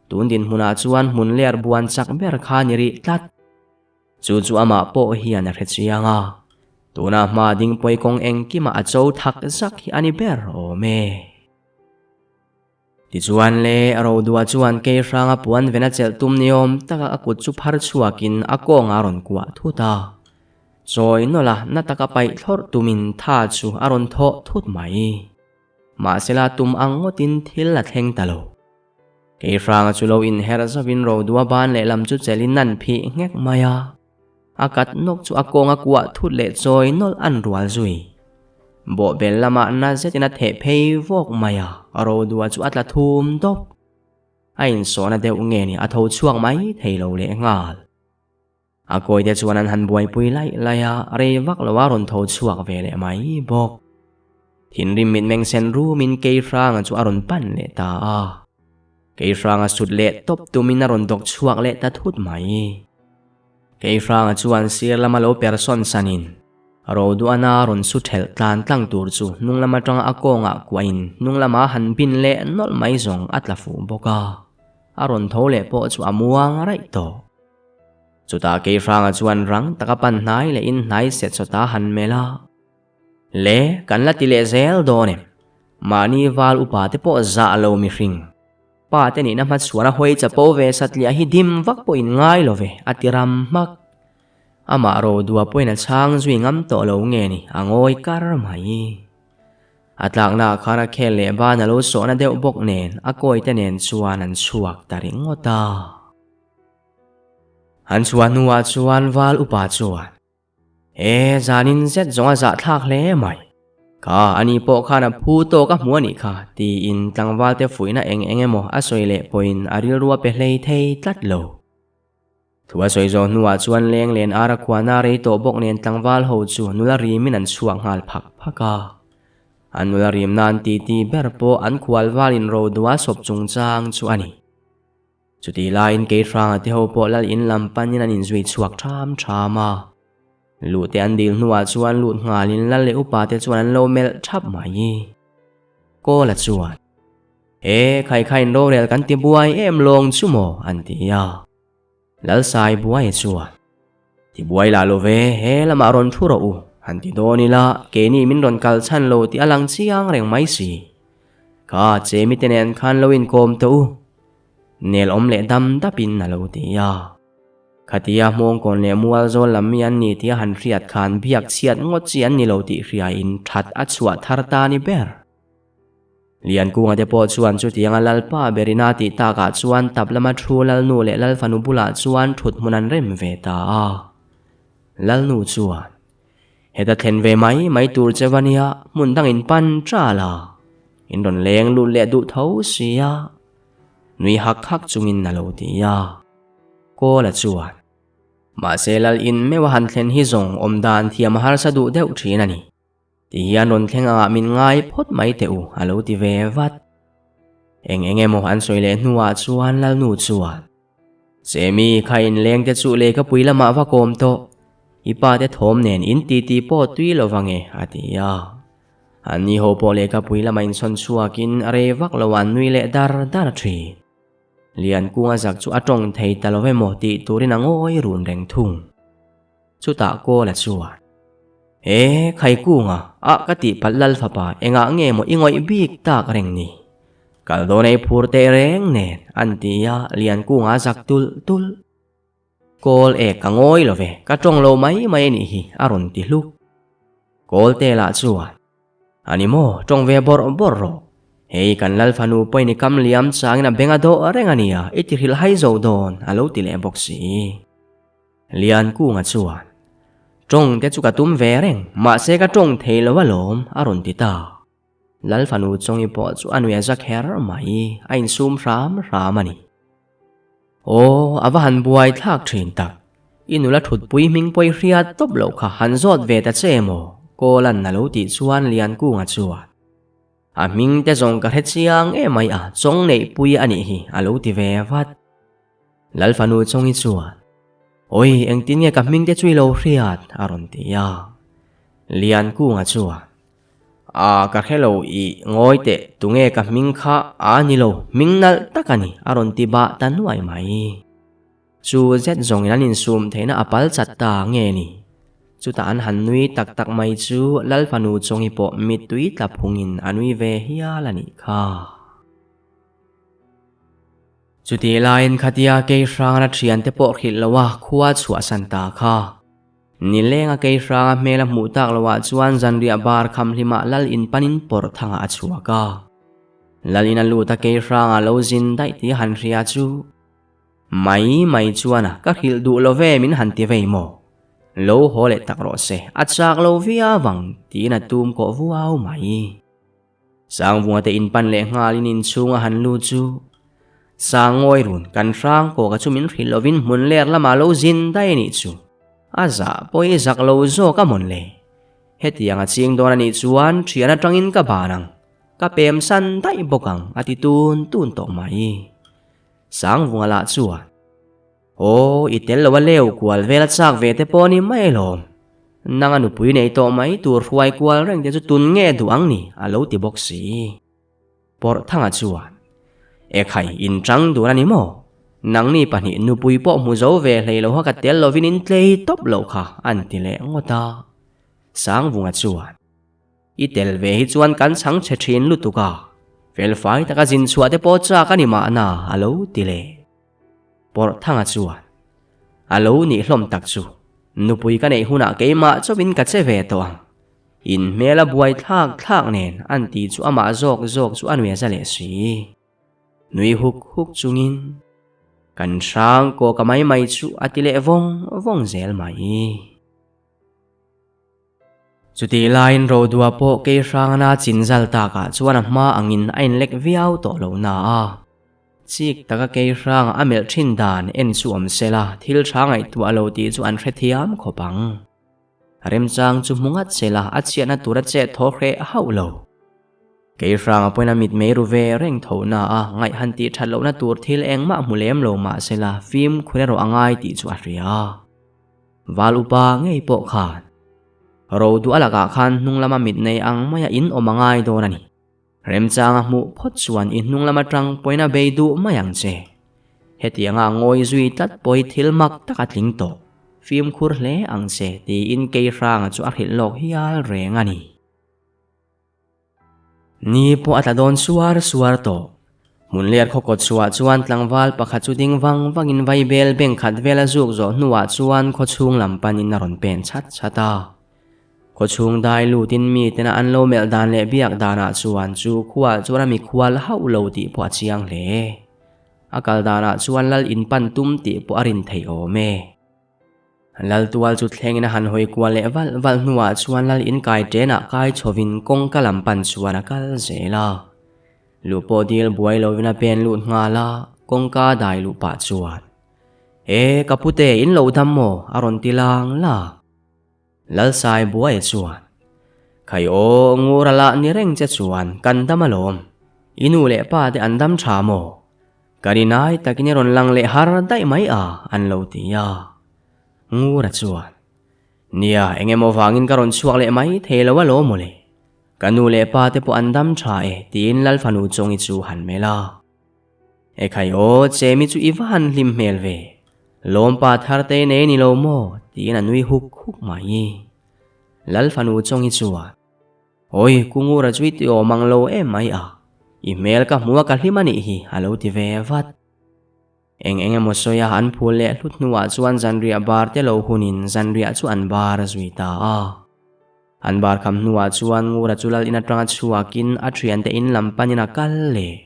Tun dinhmunah chuan hmun ler buan chak ber kha ni rih tlat. Chu chu amah pawh hian a hre chiang a. Tuna hma ding pawi kawng engkimah a cho thak zak hi a ni ber awm e. Tichuan le, Rodua chuan Keihranga puan ven a chelh tum ni awm taka a kut chu phar chhuakin a kawngah a rawn kuah thut a. Chawi nawlh a na taka paih thlawrh tumin tha chu a rawn thawh thut mai. Mahsela tum ang ngawtin thil a thleng ta lo. Keihranga chu lo inherh zauhin Rodua ban lehlam chu chelin an phih nghek mai a. A kat nawk chu a kawnga kuah thut leh chawi nawlh an rual zui. Bawhbel lamah na zetin a theh phei vawk mai a, Rodua chu a tla thum dawp. A insawhna deuh nge ni a tho chhuak mai thei lo leh nghal. A kawite chuan an han buaipui laih laih a, rei vak lo a rawn tho chhuak ve leh mai bawk. Thinrim mitmeng sen rumin Keihranga chu a rawn pan leh ta a. Keihranga sut leh tawp tumin a rawn dawk chhuak leh ta thut mai. Keihranga chuan sir lama lo per sawn sanin Roduana rawn su thelh tlan tlang tur chu hnung lam atanga a kawngah kuahin hnung lama han bin leh nawlh mai zawng a tla fuh bawk a. A rawn tho leh pawh chu a muang raih tawh. Chutah Keihranga chuan rang taka pan hnai lehin hnai set sawta han melh a. Le, kan la ti leh zel dawn em? Mahni val upa te pawh zah lo mihring. Pa te nihna hmachhuan a hawi chapo ve satliah hi dim vak pawh in ngai lo ve, a ti ram hmak. Amah Rodua pawhin a chhang zui ngam tawh lo nge ni, a ngawi kar mai. A tlakna ah khan a khel leh ban a lo sawhna deuh bawk nen a kawi te nen chuan an chhuak ta ringawt a. An chhuah hnuah chuan val upa chuan. E, zanin zet zawng a zahthlak hle mai. Kha, ani pawh khan a phu tawk a hmu a nih kha, tiin tlangvalte fuihna eng eng emaw a sawi leh pawhin a rilru a pe hlei thei tlat lo. Thu a sawi zawh hnuah chuan leng len ar a khuana rei tawh bawk nen tlangval ho chu nula rimin an chhuak nghal phak phak a. An nula rim nan titi ber pawh an khual valin rodua sawp chungchang chu a ni. Chutih laiin Keihranga te ho pawh lal in lam panin an inzui chhuak ṭham ṭham a. Luh te an dil hnuah chuan lut nghalin lal leh upa te chuan an lo melh ṭhap mai. Kawla chuan, E, Khaikhain rorel kan ti buai em lawng chu maw? an ti a. Lalsai buaia chuan, Ti buai lah lo ve, he lamah rawn thu rawh u, han ti dawn ila, keini min rawn kal chhan lo tih a lang chiang reng mai si. Kha chemi te nen khan lo inkawm tawh u. Nel awm leh dam dapin a lo ti a. Khatia Hmawngkawn leh Mualzawl lam mi an ni tih a han hriat khan biak chhiat ngawt chi an ni lo tih hriain that a chhuah thar ta ni ber. Liankunga te pawh chuan chutianga Lalpa berina tih takah chuan tap lama thu Lalnu leh Lalfanu bulah chuan thut hmun an rem ve ta a. Lalnu chuan, Heta thlen ve mai mai tur che va nia, hmun dang in pan ṭal a, in rawn leng lut leh duh tho si a, nui hak hak chungin a lo ti a. Kawla chuan, Mahse Lal in meuh a han thlen hi zawng awm dan thiam a harsa duh deuh ṭhin a ni. Ti hian rawn thleng angah min ngai phawt mai teh u, a lo ti ve vat. Eng eng emaw an sawi leh hnuah chuan Lalnu chuan, Chemi, kha inleng te chu lehkhapui lamah va kawm tawh, i pa te thawm nen in titi pawh tui lo vang e, a ti a. Anni ho pawh lehkhapui lamah insawn chhuakin rei vak lo an nui leh dar dar thin. Liankunga zak chu a tawng thei ta lo emaw tih turin a ngawi run reng thung. Chutah Kawla chuan, E, Khaikunga, a ka tih palh lal fapa engah nge maw i ngawih bik tak reng ni? Kal dawn ei phur teh reng nen, an ti a, Liankunga a zak tulh tulh. Kawl e, ka ngawi lo ve, ka tawng lo mai mai a nih hi, a rawn ti hluk. Kawlte lah chuan, A ni maw, tawng ve bawrh bawrh rawh. Hei kan lal fanu pawhin i kam liam changin a beng a dawh reng a nia, i ti hrilh hai zo dawn, a lo ti leh bawk si. Liankunga chuan, Tawng te chu ka tum ve reng, mahse ka tawng thei lo alawm, a rawn ti ta. Lal fanu Chawngi pawh chu a nui a za kher mai, a insum hram hram a ni. Aw, a va han buai thlak thin tak. I nula thutpui hming pawi hriat tawp loh kha han zawt ve ta che maw? Kawlan a lo tih chuan Liankunga chuan, A hming te zawng ka hre chiang em mai a, Chawng neihpui a nih hi, a lo ti ve vat. Lal fanu Chawngi chuan, Awi, engtin nge ka hming te chu i lo hriat? a rawn ti a. Liankunga chuan, A, ka hre lo i, ngawi teh, tunge ka hming kha a ni lo, hming nalh tak a ni, a rawn ti bah ta nuai mai. Chu zet zawngin an insum theihna a pal chat ta nge ni? Chutah an han nui tak tak mai chu Lal fanu Chawngi pawh mittui tla phungin a nui ve hial a nih kha. Chutih laiin khatia kei hrangana thiante pawh hrilh lo a khua chhuahsan ta kha. Nilenga kei hranga hmel a hmuh tak loah chuan zanriah bar kham hlimah Lal in panin pawrh thangah a chhuak a. Lal in a lut a kei hranga lo zin daih tih a han hria chu mai mai chuan a ka hrilh duh lo ve min han ti vei maw? Lo haw leh tak rawh se, a chak lo viau ang tiin a tum kawh vuau mai. Sangvunga te inpan leh nghalin inchhunga han lut chu. Sangawi run kan hrang kawka chu min hrilh lovin hmun ler lamah lo zin daih a nih chu. A zah pawh i zak lo zawk a mawn le. Hetiang a ching dawn a nih chuan thian atangin ka ban ang, ka pem san daih bawk ang a ti tun tun tawh mai. Sangvunga lah chuan, Aw, i tel lo a leu kual vel a chak ve te pawh ni mai alawm. Nanga nupui nei tawh mai tur hruai kual reng te chu tun nge duh ang ni a lo ti bawk si. Pawrhthanga chuan, Ekhai, in chang dun a ni maw? Nangni pahnih nupui pawh hmu zo ve hlei loha ka tel lovin in tlei tawp loh kha an ti leh ngawt a. Sangvunga chuan, I tel ve hi chuan kan chhang chhe thin lutuk a, felfai taka zin chhuah te pawh chak a ni mahna a lo ti leh. Pawrhthanga chuan, A lo nih hlawm tak chu, nupui ka neih hunah keimah chauhin ka che ve tawh ang. In hmel a buai thlak thlak nen an ti chu amah zawk zawk chu a nui a za leh si. Nui huk huk chungin, Kan hrang kaw ka mai mai chu a ti leh vawng vawng zel mai. Chutih laiin Rodua pawh kei hrangana chin zal takah chuan a hma angin a inlek viau tawh lo na a. Chik taka kei hranga a melh thin dan en chu awm sela thil tha ngaihtuah lo tih chu an hrethiam khawp ang. Remchang chu hmu ngat sela a chhiatna tur a chet thaw hreh hauh lo. Kei hranga pawhin a mitmei ru ve reng tho na a, ngaih han tih that lohna tur thil engmah hmu lem lo mah sela fimkhur erawh a ngai tih chu a hria. Val upa ngei pawh khan ro duh a lakah khan hnung lama mit nei ang maia in awm a ngai dawn a ni. Remchanga hmuh phawt chuan i hnung lam atang pawhin a bei duh mai ang che. Hetianga ngawi zui tlat pawh hi thil mak tak a tling tawh. Fimkhur hle ang che tiin Keihranga chu a hrilh lawk hial reng a ni. Ni pawh a tla dawn suar suar tawh. Hmunler khaw kawt chhuah chuan tlangval pakhat chu ding vang vangin vaibel bank khat vel a zuk zawh hnuah chuan khaw chhung lam panin a rawn pen chhat chhat a. Khaw chhung dai lutin mi tena an lo melh dan leh biak danah chuan chu khuaah chuan a mikhual hauh lo tih pawh a chiang hle. A kal danah chuan lal in pan tum tih pawh a rin theih awm e. Laltual chu thlengin a han hawi kual leh valh valh hnuah chuan lal in kai ṭenah kai chhovin kawngka lam pan chuan a kal zel a. Luh pawh dil buai lovin a pen lut nghal a, kawngka dai luh pah chuan, E, ka pute, in lo dam maw? a rawn ti lang lang. Lalsai buai chuan, Khai aw, ngur a lah ni reng che chuan kan dam alawm. I nu leh pa te an dam tha maw? Ka rinai takin i rawn lang leh har daih mai a, an lo ti a. Ngura chuan, Nia, eng emaw vangin ka rawn chhuak leh mai thei lo alawm mawle. Ka nu leh pa te pawh an dam tha e, tiin Lalfanu Chawngi chu han melh a. Ekhai aw, Chemi chu i va han hlim hmel ve. Lawmpa thar te nei ni lo maw? tiin a nui huk huk mai. Lalfanu Chawngi chuan, Awi, Kungura chu i ti awm ang lo em mai a, i hmel ka hmu a ka hlim a nih hi, a lo ti ve vat. Eng eng emaw sawi a an phul leh hlut hnuah chuan zanriah bar te lo hunin zanriah chu an bar zui ta a. An bar kham hnuah chuan Ngura chu lal in atanga chhuakin a thiante in lam panin a kal leh.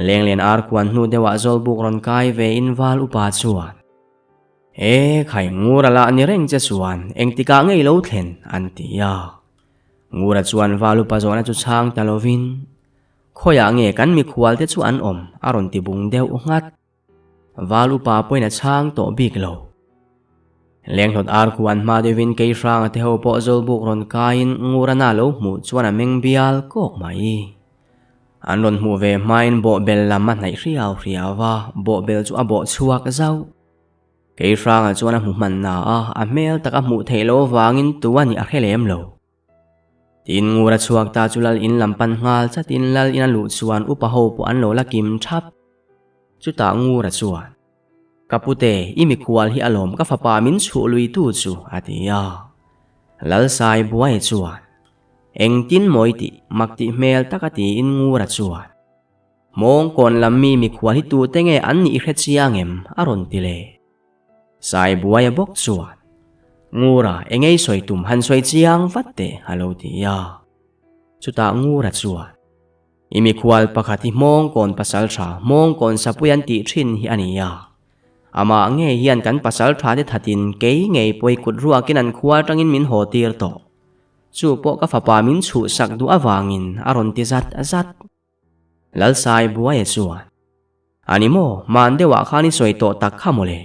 Lenglen ar kuan hnu deuhah Zawlbuk rawn kai ve in val upa chuan, E, khai Ngura lah ni reng che chuan engtikah ngei lo thlen? an ti a. Ngura chuan val upa zawhna chu chhang ta lovin, Khawiah nge kan mikhual te chu an awm? a rawn ti bung deuh nghat. Val upa pawhin a chhang tawh bik lo. Lenghlawt ar khu an hma deuhin Keihranga te ho pawh Zawlbuk rawn kaiin Ngurana lo hmuh chuan a meng bial kawk mai. An rawn hmuh ve hmain bawhbel lam a hnaih hriau hriau a, bawhbel chu a bawh chhuak zauh. Keihranga chuan a hmu hman na a, a hmel tak a hmuh theih loh avangin tu a nih a hre lem lo. Tin, Ngura chhuak ta chu lal in lam pan nghal chatin lal in a luh chuan upa ho pawh an lo la kim thap. Chutah Ngura chuan, Ka pute, i mikhual hi alawm ka fapa min chhuh lui tu chu, a ti a. Lalsai buai chuan, Engtin mawi tih mak tih hmel tak a tiin Ngura chuan, Mawngkawn lam mi mikhual hi tute nge an nih i hre chiang em? a rawn ti leh. Sai buaia bawk chuan, Ngura, engei sawi tum han sawi chiang vat teh, a lo ti a. Chutah Ngura chuan, I mikhual pakhat hi Hmawngkawn pasaltha, Hmawngkawn sapui an tih thin hi a ni a. Amah ngei hian kan pasaltha te thatin kei ngei pawi kut ruakin an khua atangin min haw tir tawh. Chu pawh ka fapa min chhuhsak duh avangin a rawn ti zat zat. Lalsai buaia chuan. A ni maw, hman deuhah khan i sawi tawh tak kha mawle.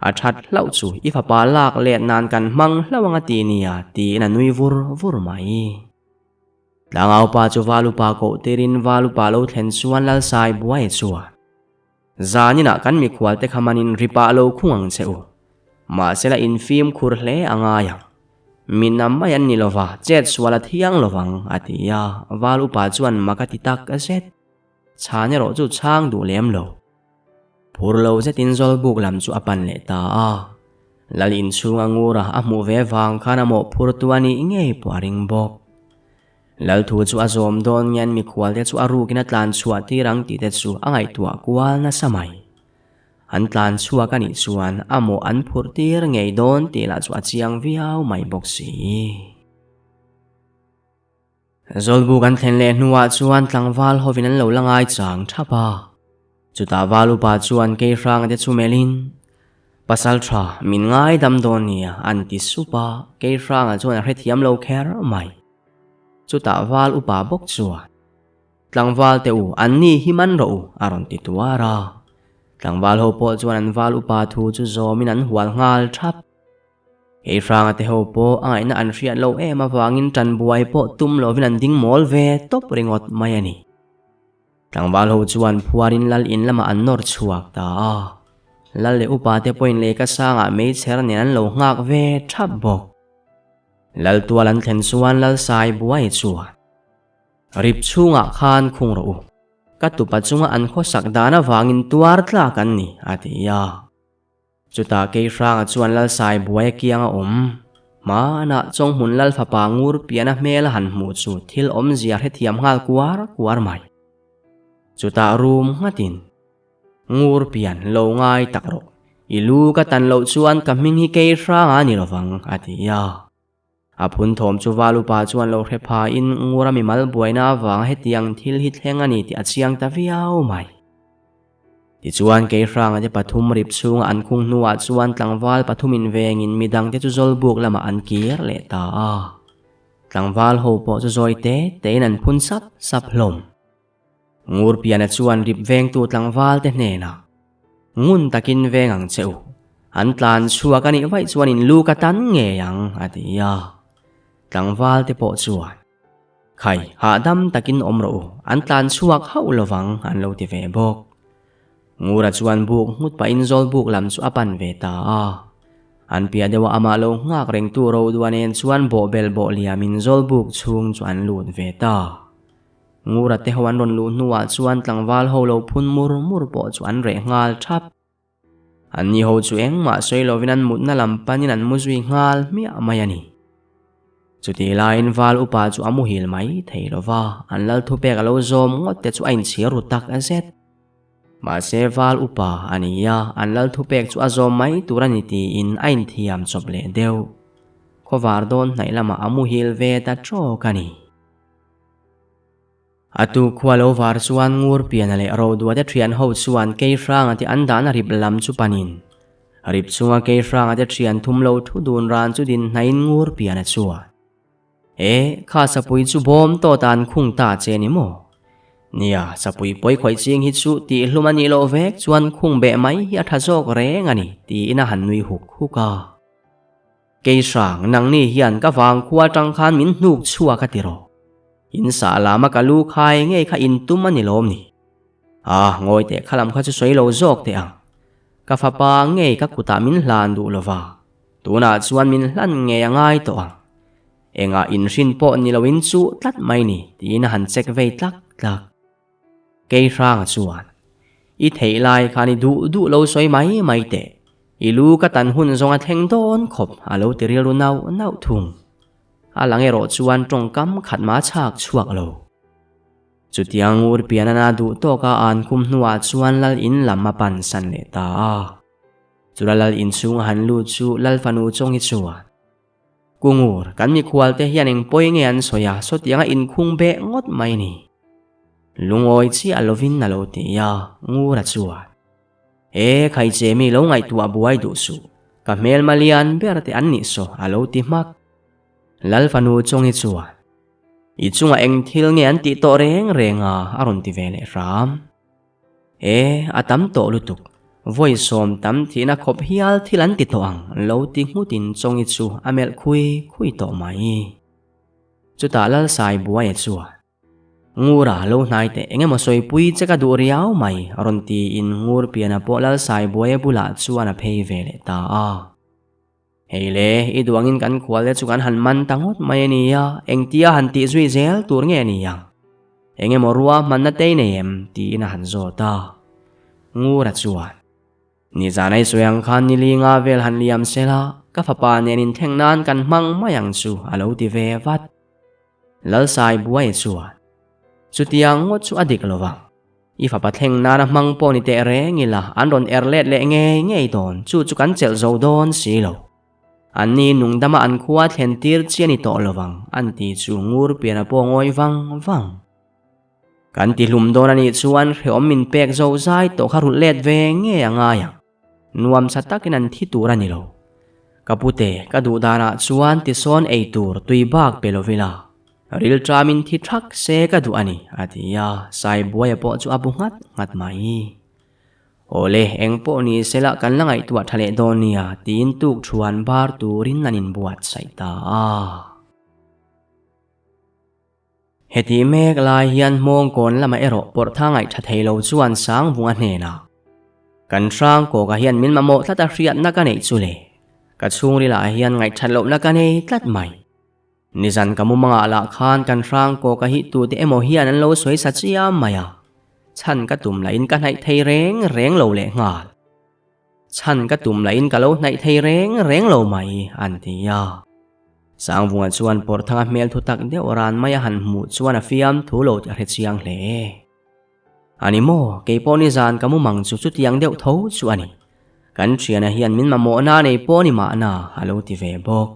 A that hlauh chu i fapa lak let nan kan hmang hlauh ang a ti nia tiin a nui vur vur mai. Tlangaupa chu Valupa koh tirin Valupa lo thlen chuan Lalsai buai chuan Zaninah kan mikhualte kha manin ripah lo khung ang che u. Mahsela infimkhur hle a ngai ang. Mi nam mai an ni lova, chet sual a thiang lovang a ti a, Valupa chuan mak a ti tak zet. Chhan erawh chu chhang duh lem lo. Phur lo zetin Zawlbuk lam chu a pan leh ta a. Lal inchhung a ngur a, a hmuh ve vang khan a mawhphur tu a nih ngei pawh a ring bawk. Lal thu chu a zawm dawn nge an mikhual te chu a rukin a tlan chhuah tir ang tih te chu a ngaihtuah kual nasa mai. An tlan chhuak a nih chuan a mawh an phurh tir ngei dawn tih lah chu a chiang viau mai bawk si. Zawlbu kan thlen leh hnuah chuan tlangval hovin an lo la ngai chang thap a. Chutah val upa chuan kei hranga te chu melhin, Pasal tha, min ngaidam dawn nia, an ti sup a, kei hranga chuan a hrethiam lo kher mai. Chutah val upa bawk chuan, Tlangval te u, an ni hi man rawh u, a rawn ti tuar a. Tlangval ho pawh chuan an val upa thu chu zawmin an hual nghal thap. Kei hranga te ho pawh a ngaihna an hriat loh em avangin tan buai pawh tum lovin an ding mawl ve tawp ringawt mai a ni. Tlangval ho chuan phuarin lal in lamah an nawr chhuak ta a. Lal leh upa te pawhin lehkha sangah meichher nen an lo nghak ve thap bawk. Lal tual an thlen chuan lal sai buai chuan rip chhungah khan khung rawh u. Ka tupa chunga an khawsak dan avangin tuar tlak an ni, a ti a. Chutah kei hranga chuan Lalsai buai a kiang a awm. Hmanah Chawnghmun Lal fapa ngur pian a hmel a han hmuh chu thil awmzia hrethiam nghal kuar kuar mai. Chutah rum nghatin, Ngur pian lo ngai tak rawh, i lu ka tan loh chuan ka hming hi kei hranga a ni lovang, a ti a. A phun thawm chu val upa chuan lo hre phain Ngura mimal buaina avanga hetiang thil hi thleng a ni tih a chiang ta viau mai. Tichuan kei hranga te pathum rip chhunga an khung hnuah chuan tlangval pathum invengin midangte chu Zawlbuk lamah an kir leh ta a. Tlangval ho pawh chu zawi te tein an phun sap sap hlawm. Ngurpiana chuan rip vengtu tlangval te hnenah, Ngun takin veng ang che u, an tlan chhuak a nih vaih chuan in lu ka tan ngei ang, a ti a. Tlangval te pawh chuan, Khai, hahdam takin awm rawh u, an tlan chhuak hauh lovang, an lo ti ve bawk. Ngura chuan buk nghut pahin Zawlbuk lam chu a pan ve ta a. An piah deuha amah lo nghak rengtu Rodua nen chuan bawhbel bawh liamin Zawlbuk chhung chu an lut ve ta. Ngura te ho an rawn luh hnuah chuan tlangval ho lo phun mur mur pawh chu an reh nghal thap. Anni ho chu engmah sawi lovin an mutna lam panin an mu zui nghal hmiah mai a ni. Chutih laiin val upa chu a muhil mai thei lo va, an lal thupek a lo zawm ngawt te chu a inchhir ru tak zet. Mahse val upa a ni a, an lal thupek chu a zawm mai tur a ni tiin a inthiam chawp leh deuh. Khawvar dawn hnaih lamah a muhil ve ta tawk a ni. A tu khua lo var chuan ngur piana leh roduate thian ho chuan kei hranga te an dahna rip lam chu panin rip chunga kei hranga te thian thum lo thu dun ran chu din hnaiin ngur piana chuan E, kha sapui chu bawm tawt an khung ta che ni maw? Nia, sapui pawi khawih ching hi chu tih hlum a nih loh vek chuan khung beh mai hi a tha zawk reng a ni tiin a han nui huk huk a. Kei hrang, nangni hian ka vangkhua atang khan min hnuk chhuak a ti rawh. In sah lama ka lu khai ngei kha in tum a ni lawm ni? Ah, ngawi teh kha lam kha chu sawi lo zawk teh ang. Ka fapa ngei ka kutah min hlan duh lova, tunah chuan min hlan ngei a ngai tawh ang. Engah inhrin pawh ni loin chuh tlat mai ni, tiin a han check vei tlak tlak. Kei hranga chuan, I theih lai khan i duh duh lo sawi mai mai teh, i lu ka tan hun zawng a thleng dawn khawp a lo ti rilru nauh nauh thung. A lang erawh chuan tawngkam khat mah a chhak chhuak lo. Chutiang ngur pian a na duh tawk a an kum hnuah chuan lal in lam a pan san leh ta a. Chula lal in chhung a han lut chu lal fanu Chawngi chuan, Kungur, kan mikhual te hian eng pawi nge an sawi a, sawtianga inkhung beh ngawt mai ni. Lungawi chiah lovin a lo ti a, Ngura chuan, E, khaiche mi lo ngaihtuah buai duh suh, ka hmelma lian ber te an nih saw, a lo ti hmak. Lal fanu Chawngi chuan, I chungah eng thil nge an tih tawh reng reng a, a rawn ti ve leh hram. E, a tam tawh lutuk. Vawi sawm tam thihna khawp hial thil an ti tawh ang, lo ti nghutin Chawngi chu a melh khui khui tawh mai. Chutah Lalsai buaia chuan, Ngura, lo hnai teh, eng emaw sawipui che ka duh riau mai, rawn tiin Ngurpiana pawh Lalsai buaia bulah chuan a phei ve leh ta a. Hei le, i duangin kan khual te chu kan han man ta ngawt mai a nia, engtia han tih zui zel tur nge a ni ang? Eng emaw rua hmanna te i nei em? tiin a han zawt a. Ngura chuan, Nizan ai sawi ang khan ni li nga vel han liam se la, ka fapa nen inthleng nan kan hmang mai ang chu a lo ti ve vat. Lalsai buai chuan, Chutiang ngawt chu a dik lo vang. I fapa thleng nana hmang pawh ni teh reng ila an rawn er let leh ngei ngei dawn, chu chu kan chelh zo dawn si lo. Anni nungdama an khua thlen tir chi a ni tawh lo vang, an ti chu ngur piana pawh ngawi vang vang. Kan ti hlum dawn a nih chuan hrehawm min pek zo zai tawh kha rulh let ve ngei a ngai ang. Nuamsa takin an thi tur a ni lo. Ka pute, ka duh danah chuan tisawn ei tur tui bak pe lo ila, rilṭamin thi thak se ka duh a ni, a ti a, Saibuaia pawh chu a bu nghat nghat mai. Awle, eng pawh ni sela kan la ngaihtuah ṭha leh dawn nia, tiin tuk thuan bar turin an inbuatsaih ta a. Heti mek lai hian Hmawngkawn lama erawh pawrhtha ngaihtha thei lo chuan Sangvunga hnenah, Kan Hrangkawka hian min mamawh tlat a hriatna ka neih chu le, ka chhungrilah hian ngaihthat lohna ka nei tlat mai. Nizan ka mumangah lah khan kan Hrangkawka hi tute emaw hian an lo sawi sa chiam mai a, chhan ka tum lahin ka hnaih thei reng reng lo lehnghal. Chhan ka tum lahin ka lo hnaih thei reng reng lo mai, an ti a. Sangvunga chuan Pawrthanga hmel thu tak deuh ran mai a han hmuh chuan a fiam thu lo tih a hre chiang hle. A ni maw, kei pawh nizan ka mumang chu chutiang deuh tho chu a ni. Kan thiana hian min mamawhna nei pawh ni mahna, a lo ti ve bawk.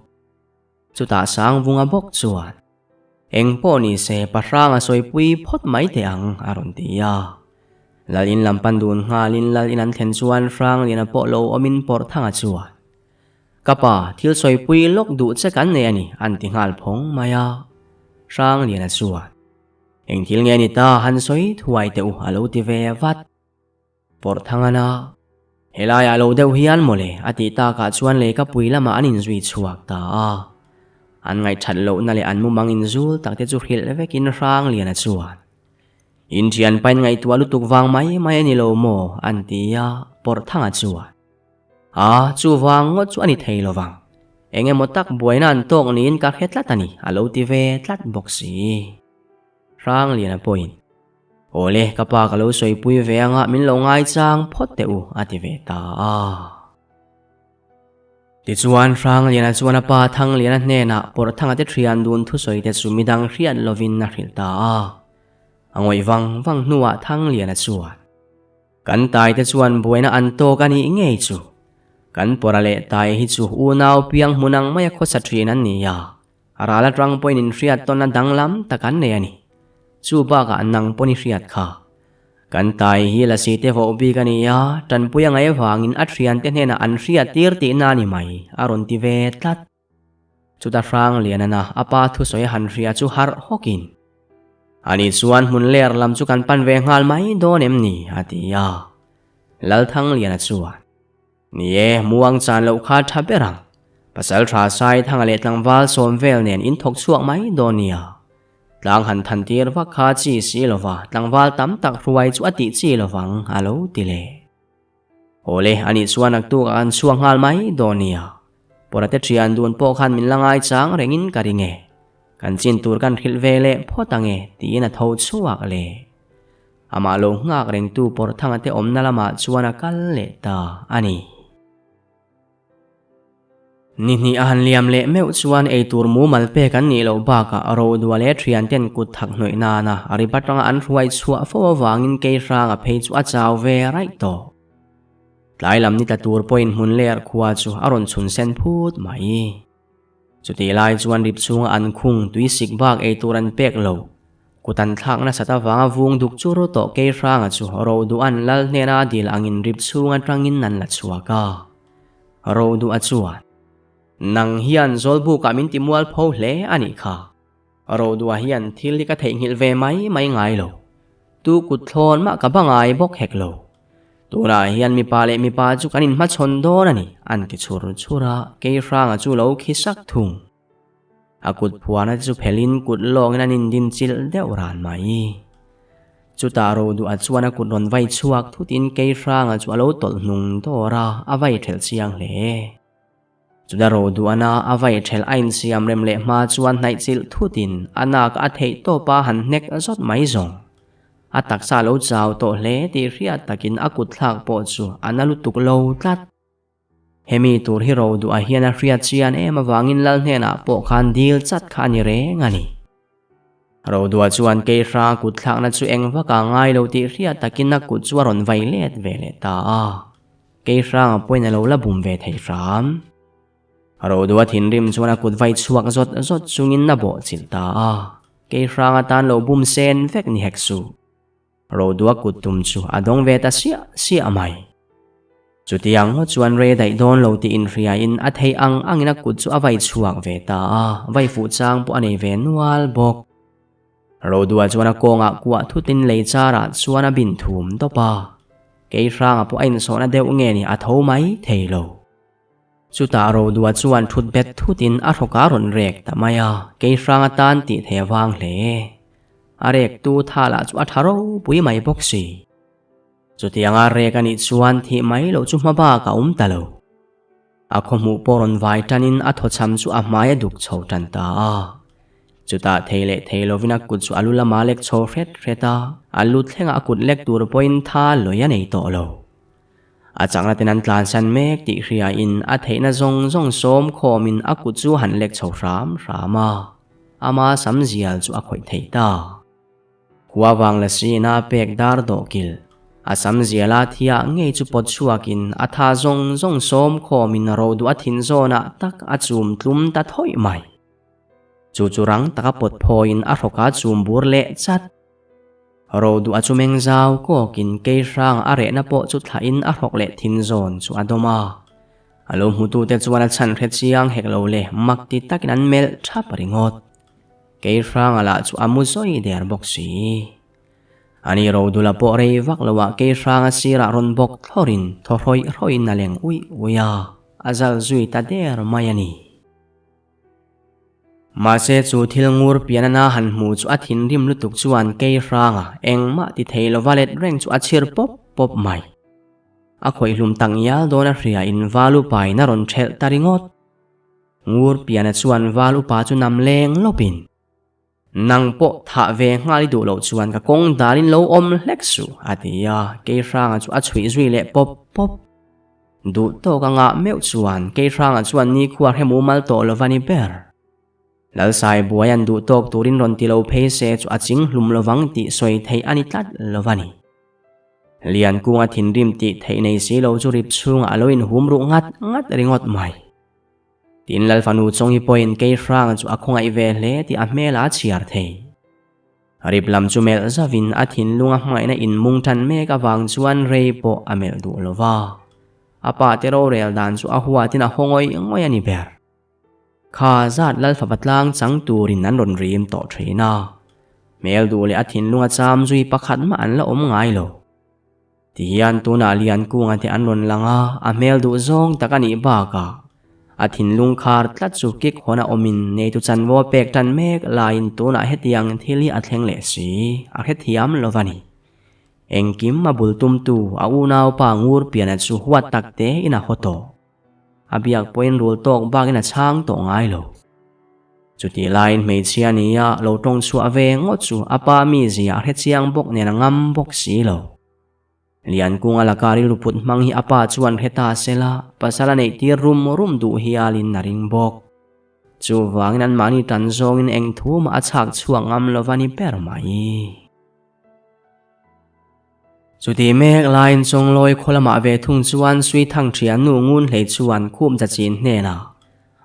Chutah Sangvunga bawk chuan, Eng pawh ni se Pahranga sawipui phawt mai teh ang, a rawn ti a. Lal in lam pan dun nghalin Lal in an thlen chuan Hrangliana pawh lo awmin Pawrthanga chuan, Ka pa, thil sawipui lawk duh che kan nei a ni, an ti nghal phawng mai a. Hrangliana chuan, Eng thil nge ni ta, han sawi thuai teh u, a lo ti ve vat. Pawrhthangana, Helaiah lo deuh hian mawle, a tih takah chuan lehkapui lamah an inzui chhuak ta a. An ngaihthat lohna leh an mumang inzul takte chu hrilh vekin Hrangliana chuan, In thianpain ngaihtuah lutuk vang mai mai a ni lo maw? an ti a, Pawrhthanga chuan, A, chuvang ngawt chu a ni thei lovang. Eng emaw tak buaina an tawk niin ka hre tlat a ni, a lo ti ve tlat bawk si. Hrangliana pawhin, Awle, ka pa ka lo sawipui ve anga min lo ngaichang phawt teh u, a ti ve ta a. Tichuan, Hrangliana chuan a pa Thangliana hnenah Pawrhthanga te thian dun thusawi te chu midang hriat lovin a hrilh ta a. A ngawih vang vang hnuah Thangliana chuan, Kan tai te chuan buaina an tawk a nih ngei chu. Kan pawrha leh tai hi chu unau piang hmun ang maia khawsa thin an ni a. A ral atang pawhin inhriat tawnna danglam tak an nei a ni. Chu bakah nang pawn i hriat kha. Kan tai hi lasi te voh bik a ni a, tanpui a ngaih avangin a thiante hnenah an hriat tir tihna a ni mai, a rawn ti ve tlat. Chuta Hranglianana a pa thusawi a han hria chu harh hawkin, Ani chuan hmun ler lam chu kan pan ve nghal mai dawn em ni? a ti a. Lalthangliana chuan, Ni e, muang chan loh kha tha ber ang. Pasal tha sai thanga leh tlangval sawm vel nen in thawk chhuak mai dawn nia. Tlang han than tir vak kha chi si lova tlangval tam tak hruai chu a tih chi lovang a lo ti leh. Awle, anih chuan naktuk a kan chhuak nghal mai dawn nia. Pawrate thian dun pawh khan min la ngai chang rengin ka ring e. Kan chin tur kan hrilh ve leh phawt ange tiin a tho chhuak leh. Amah lo nghak rengtu Pawrthanga te awmna lamah chuan a kal leh ta a ni. Ni hnih a han liam leh meuh chuan eitur mumal pek an nih loh bakah Rodua leh thianten kut thak hnawih nana a ri batanga an hruai chhuah fo avangin Keihranga phei chu a chau ve raih tawh. Tlai lam ni tla tur pawhin hmun ler khua chu a rawn chhun sen phut mai. Chutih lai chuan rip chhunga an khung tui sik bak ei tur an pek lo. Kut an thlak nasat avanga vung duk chur tawh Keihranga chu Roduhan lal hnena dil angin rip chhung atangin an la chhuak a. Roduha chuan, Nang hian Zawlbukah min ti mualpho hle a nih kha. Roduha hian thil hi ka theihnghilh ve mai mai ngai lo. Tu kut thlawn mah ka ba ngai bawk hek lo. Tunah hian mipa leh mipa chu kan inhmachhawn dawn a ni, an ti chhur chhur a, Keihranga chu lo khi sak thung. A kut phuarna te chu phelhin kut lawngin an indin chilh deuh ran mai. Chutah Roduha chuan a kut rawn vai chhuak thutin Keihranga chu a lo tawlh hnung dawr a, a vai thelh chiang hle. Chutah Roduhana a vai thelh a insiam rem leh hma chuan hnaih chilh thutin a nak a theih tawp a han hnek zawt mai zawng. A taksa a lo chau tawh hle tih hriat takin a kut thlak pawh chu a na lutuk lo tlat. Hemi tur hi ro duhah hian a hriat chian em avangin Lal hnenah pawh khan dil chat kha a ni reng a ni. Ro duhah chuan Keihra kut thlakna chu eng vaka ngai lo tih hriat takin a kut chu a rawn vai let ve leh ta a. Keihranga pawhin a lo la bum ve thei hram. Ro duha thinrim chuan a kut vai chhuak zawt zawt chungin a bawh chilh ta a. Keihranga tan lo bum sen vek ni hek suh. Rodua kut tum chu a dawng ve ta siah siah mai. Chutiang ngawt chuan rei daih dawn lo tih inhriain a theih ang angin a kut chu a vai chhuak ve ta a, vai fuh chang pawh a nei ve nual bawk. Rodua chuan a kawngah kuah thutin lei charah chuan a bin thum tawp a, Keihranga pawh a insawhna deuh nge ni a tho mai thei lo. Chutah Rodua chuan thut bet thutin a hrawk a rawn rek ta mai a, Keihrang atan tih thei a vang hle. A rek tu tha lah chu a tha ropui mai bawk si. Chutianga rek a nih chuan thih mai loh chu hma bak a awm ta lo. A khawhmuh pawh rawn vai tanin a thawchham chu a hmai a duk chho tan ta a. Chutah thei leh thei lovin a kut chu a lu lama lek chho hret hret a, a lu thlengah a kut lek tur pawhin tha lawi a nei tawh lo. A chakna ten an tlansan mek tih hriain a theihna zawng zawng sawm khawmin a kut chu han lek chho hram hram a, ama sam zial chu a khawih thei ta. Khua vang la sina a pek dar dawh kilh, a sam ziala thiah ngei chu pawt chhuakin a tha zawng zawng sawm khawmin ro duh a thin zawnah tak a chum tlum ta thawih mai. Chu chu rang taka pawt phawiin a hrawka chum bur leh chat. Ro duh a chu meng zau kawkin kei hrang a rehna pawh chu thlahin a hrawk leh thin zawn chu a dawm a. A lo hmutute chuan a chhan hre chiang hek lo le mak ti takin an melh thap ringawt. Kei hranga lah chu a mu zawi der bawk si. Ani Rodula pawh rei vak loah kei hranga sirah rawn bawk thlawrin thaw hrawih hrawih in a leng uih uih a, a zal zui ta der mai a ni. Mahse chu thil ngur pianana han hmu chu a thinrim lutuk chuan kei hranga engmah ti thei lova let reng chu a chhir pawp pawp mai. A khawih hlum tak ngial dawn a hria in val upa in a rawn thelh ta ringawt. Ngur piana chuan val upa chu nam leng lawp in. Nang pawh thah ve nghal i duh loh chuan ka kawng dal in lo awm hlek suh a ti a, kei hranga chu a chhuih zui leh pawp pawp. Duh tawk a ngah meuh chuan Keihranga chuan nikhua hre mumal tawh lo va ni ber. Lalsai buai an duh tawk turin rawn ti lo phei se chu a ching hlum lovang tih sawi theih a ni tlat lo va ni. Liankunga thinrim tih theih nei si lo chu rip chhungah a lo inhum ruh ngat ngat ringawt mai. Tin Lalfanu Chawngi pawhin Keihranga chu a khawngaih ve hle tih a hmel a chhiar thei. Rip lam chu melh zavin a thinlung a hmangaihna inmung tan mek avang chuan rei pawh a melh duh lo va. A pa te rorel dan chu a huatin a haw ngawih ngawih a ni ber. Kha zat Lalfapa tlang chang turin an rawn rim tawh thin a. Hmel duh leh a thinlung a cham zui pakhat mah an la awm ngai lo. Tihian tunah Liankunga te an rawn lang a, a hmel duh zawng tak a nih bakah a thinlung khar tlat chu kik hawn a awmin neitu chanvo a pek tan mek laiin tunah hetiang thil hi a thleng leh si, a hrethiam lo va ni. Engkim a bul tumtu a unaupa Ngurpiana chu huat tak tein a haw tawh. A biak pawhin rul tawk bakin a chhang tawh ngai lo. Chutih laiin hmeichhia nia lo tawng chhuah ve ngawt chu a pa mizia a hrechiang bawk nen a ngam bawk si lo. Liankunga laka rilru put hmang hi a pa chuan hre ta se la, pasal a neih tir rum rum duh hialin a ring bawk. Chuvangin anmahni tan zawngin eng thu mah a chhak chhuak ngam lo va ni ber mai. Chutih mek laiin Chawnglawi khaw lamah ve thung chuan Suithang thiannu ngun hlei chuan khum chachin hnenah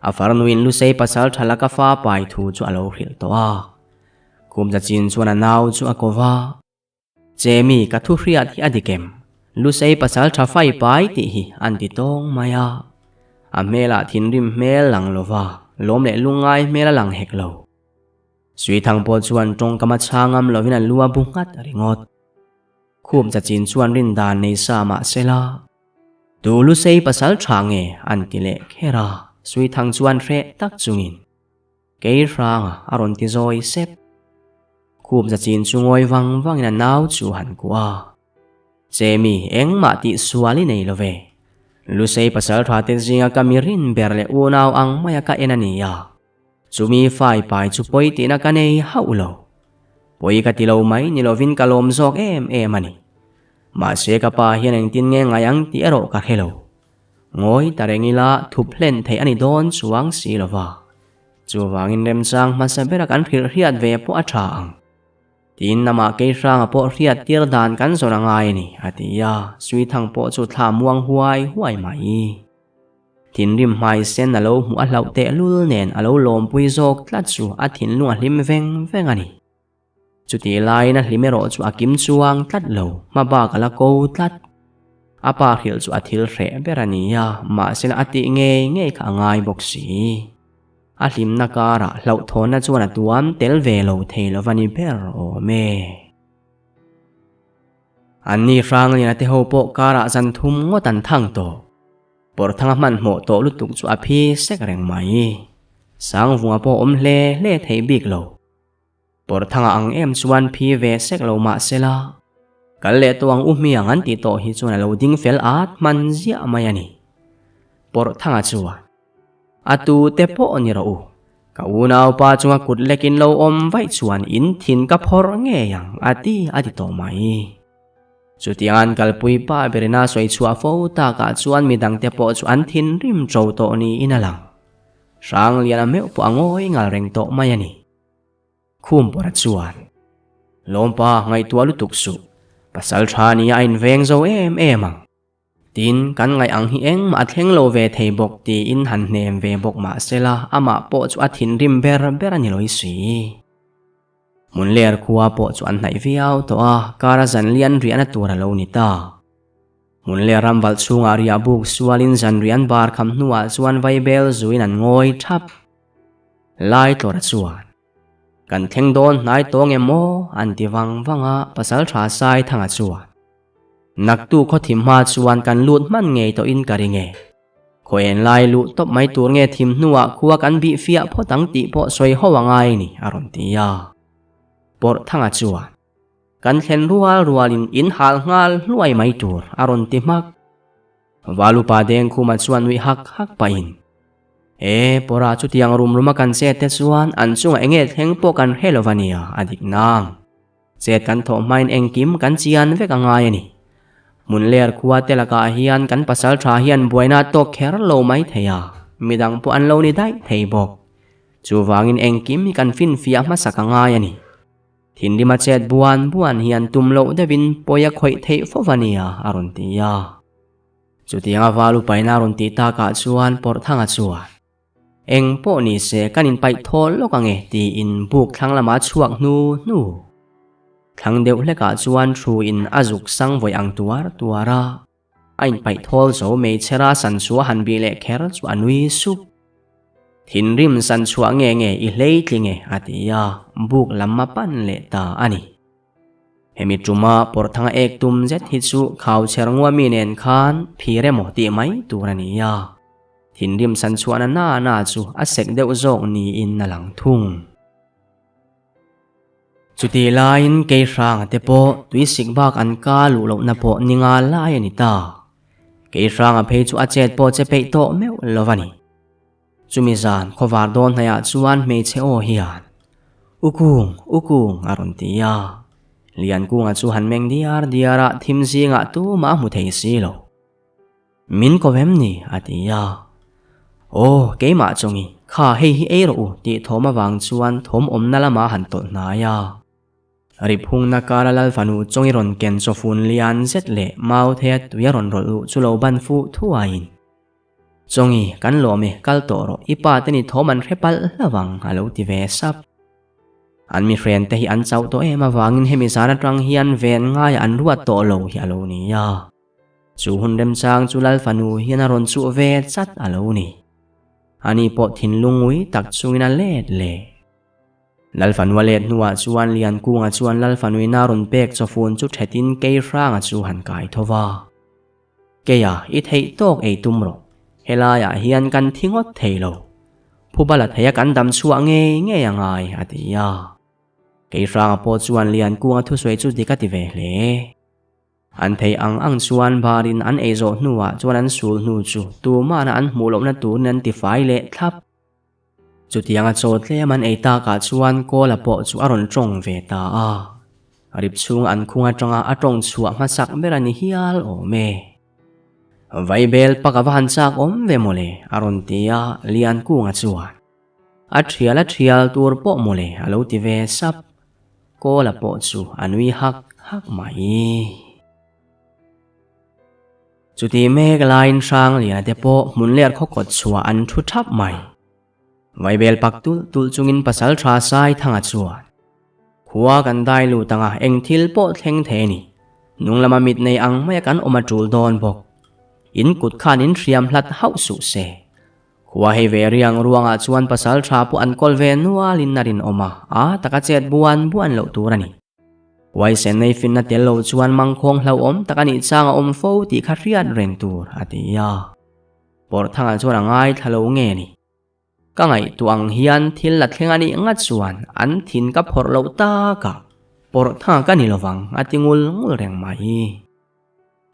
a farnuin Lusei pasal tha laka fa pai thu chu a lo hrilh tawh a. Khum chachin chuan a nau chu a ko va. Chemi ka thu hriat hi a dik em? Lusei pasal tha fai pai tih hi an ti tawng mai a. A hmelah thinrim hmel lang lova lawm leh lungngai hmel a lang hek lo. Suithang pawh chuan tawngkam a chhang ngam lovin a lu a bu nghat ringawt. Khup zachin chuan rin dan nei sa mah sela. Tu Lusei pasal tha nge an ti leh kher a, Suithang chuan hreh tak chungin Kei hranga a rawn ti zawi sep. Khup zachin chu ngawi vang vangin a nau chu han kuah a. Chemi engmah tih sual i nei lo ve. Lusei pasal tha te zinga ka mi rin ber leh unau ang maia ka en a ni a. Chumi fai pai chu pawi tihna ka nei hauh lo. Pawi ka ti lo mai ni lovin ka lawm zawk em em a ni. Mahse ka pa hian engtin nge ngai ang tih erawh ka hre lo. Ngawi ta reng ila thup hlen theih a ni dawn chuang si lo va. Chuvangin remchang hmasa bera kan hrilh hriat ve pawh a tha ang. Tin, amah Keihranga pawh hriat tir dan kan zawn a ngai a ni, a ti a, Suithang pawh chu thla muang huai huai mai. Thinrim hmai sen a lo hmuh a hlauh tehlul nen a lo lawmpui zawk tlat chu a thinlung a hlim veng veng a ni. Chutih laiin a hlim erawh chu a kim chuang tlat lo, hma bak a la ko tlat. A pa hrilh chu a thil hreh ber a ni a, mahse a tih ngei ngei kha a ngai bawk si. A hlimna karah hlauhthawnna chuan a tuam tel ve lo thei lo va ni ber awm e. Anni Hrangliana te ho pawh karah zan thum ngawt an thang tawh. Pawrthanga hmanhmawh tawh lutuk chu a phi sek reng mai. Sangvunga pawh awm hle hle thei bik lo. Pawrthanga ang em chuan phi ve sek lo mah sela, kal leh tawh ang u hmiang an tih tawh hi chuan a lo ding fel at hman ziah mai a ni. Pawrthanga chuan. A tu te pawh ni rawh u. Ka unaupa chunga kut lekin lo awm vaih chuan in thin ka phawrh ngei ang a ti a ti tawh mai. Chutiang an kalpui pa berina sawi chhuah fo takah chuan midangte pawh chu an thinrim ṭo tawh niin a lang. Hrangliana meuh pawh a ngawi ngal reng tawh mai a ni. Khum pawrha chuan, Lawmpa ngaihtuah lutuk suh, pasal ṭha nia a inveng zo em em ang. Tin, kan ngaih ang hi engmah a thleng lo ve thei bawk tiin han hnem ve bawk mah sela amah pawh chu a thinrim ber ber a ni lawih si. Hmunler khua pawh chu an hnaih viau tawh a, kara zanlian riahna tur a lo ni ta. Hmunler ram valh chhungah riah buk sualin zanriah an bar kham hnuah chuan vaibel zuin an ngawi thap. Laitlawra chuan, Kan thleng dawn hnai tawng em maw? an ti vang vang a, Pasaltha Saithanga chuan, Naktu khaw thim hma chuan kan lut hman ngei tawhin ka ring e. Khaw en lai luh tawp mai tur nge thim hnuah khua kan bih fiah phawt ang tih pawh sawi ho a ngai ni, a rawn ti a. Pawrhthanga chuan, Kan thlen rual rualin in hal nghal hluai mai tur, a rawn ti hmak. Valupa Dengkhuma chuan nuih hak hak pahin, E, pawrah chutiang rum ruma kan chet te chuan an chungah enge thleng pawh kan hre lo va nia, a dik nang. Chet kan thawh hmain engkim kan chian vek a ngai a ni. Hmun ler khua te lakah hian kan pasal tha hian buaina tawk kher lo mai thei a, midang pawh an lo ni daih thei bawk. Chuvangin engkim hi kan finfiah hmasak a ngai a ni. Thinrima chet buan buan hian tum loh deuhin pawi a khawih theih fo va nia, a rawn ti a. Chutianga val upaina a rawn tih takah chuan Pawrhthanga chuan. Eng pawh ni se kan inpaih thawl lawk ang e tiin buk thlang lamah a chhuak hnu hnu. Thlang deuh hlekah chuan thu in a zuk sang vawi ang tuar tuar a. A inpaih thawl zo meichhera san chu a han bih leh kher chu a nui sup. Thinrim san chhuah nge nge i hlei tling e a ti a, buk lam a pan leh ta a ni. Hemi tuma pawrhthanga ek tum zet hi chu khau chher ngua mi nen khan phir emaw tih mai tur a ni a. Thinrim san chhuahna na na chu a sek deuh zawk niin a lang thung. Chutih laiin Keihranga te pawh tuisik bak an ka luh lohna pawh ni nga lai a ni ta. Keihranga phei chu a chet pawh che peih tawh meuh lo a ni. Chumi zan khawvar dawn hnaiah chuan hmeichhe aw hian, U Kung, U Kung a rawn ti a. Liankunga chu han meng diar diar a, thim zingah tumah a hmu thei si lo. Min ko em ni? a ti a. Aw, keimah chawngi, kha hei hi ei rawh u tih thawm avang chuan thawm awmna lamah han tawlh hnai a. Riphungna kara Lal fanu chawngi rawn ken chawfun lian zet leh Mauthea tui a rawn rawlh luh chu lo ban fuh thuaiin, Chawngi, kan lawm e, kal tawh rawh, i pa te ni thawm an hre palh hlauh ang, a lo ti ve sap. An mihren te hi an chauh tawh em avangin hemi zan atang hian ven ngaiah an ruat tawh lo hi a lo ni a. Chu hun remchang chu Lal fanu hian a rawn chuh ve chat a lo ni. Ani pawh thinlung ngui tak chungin a let leh. Lalfanua let hnuah chuan Liankunga chuan Lalfanuina rawn pek chawfun chu thetin Keihranga chu han kai tho va. Keia i theih tawk ei tum rawh, helaiah hian kan thi ngawt thei lo. Phuba la theia kan dam chhuah ngei ngei a ngai, a ti a. Keihranga pawh chuan Liankunga thusawi chu dik a ti ve hle. An thei ang ang chuan barin an ei zawh hnuah chuan an sul hnu chu tumahna an hmuh lohna turin an tifai leh thlap. Chutianga chaw tlem an ei takah chuan Kawla pawh chu a rawn tawng ve ta a. Rip chhunga an khung atanga a tawng chhuah hmasak ber a ni hial awm e. Vaibel pak a va han chak awm ve mawle a rawn ti a, Liankunga chuan a thial a thial tur pawh mawle a lo ti ve sap. Kawla pawh chu a nui hak hak mai. Chuti mek laiin Hrangliana te pawh hmun ler khaw kawt chhuah an thu thap mai. Vaibel pak tulh tulh chungin pasal tha Saithanga chuan, Khua kan dai lut anga eng thil pawh thleng thei a ni. Hnung lama mit nei ang maia kan awm a tul dawn bawk. In kut khan in hriam hlat hauh suh se. Khua hei ve riang ruangah chuan pasal tha pawh an kawl ve nualin a rinawm a, a taka chet buan buan loh tur a ni. Huaisen nei finna tel lo chuan mangkhawng hlauhawm tak a nih chang a awm fo tih kha hriat reng tur, a ti a. Pawrhthanga chuan a ngaithla lo nge ni? Ka ngaihtuah ang hian thil la thleng a nih ngat chuan an thin ka phawrh loh takah Pawrhthanga ka ni lovang, a ti ngul ngul reng mai.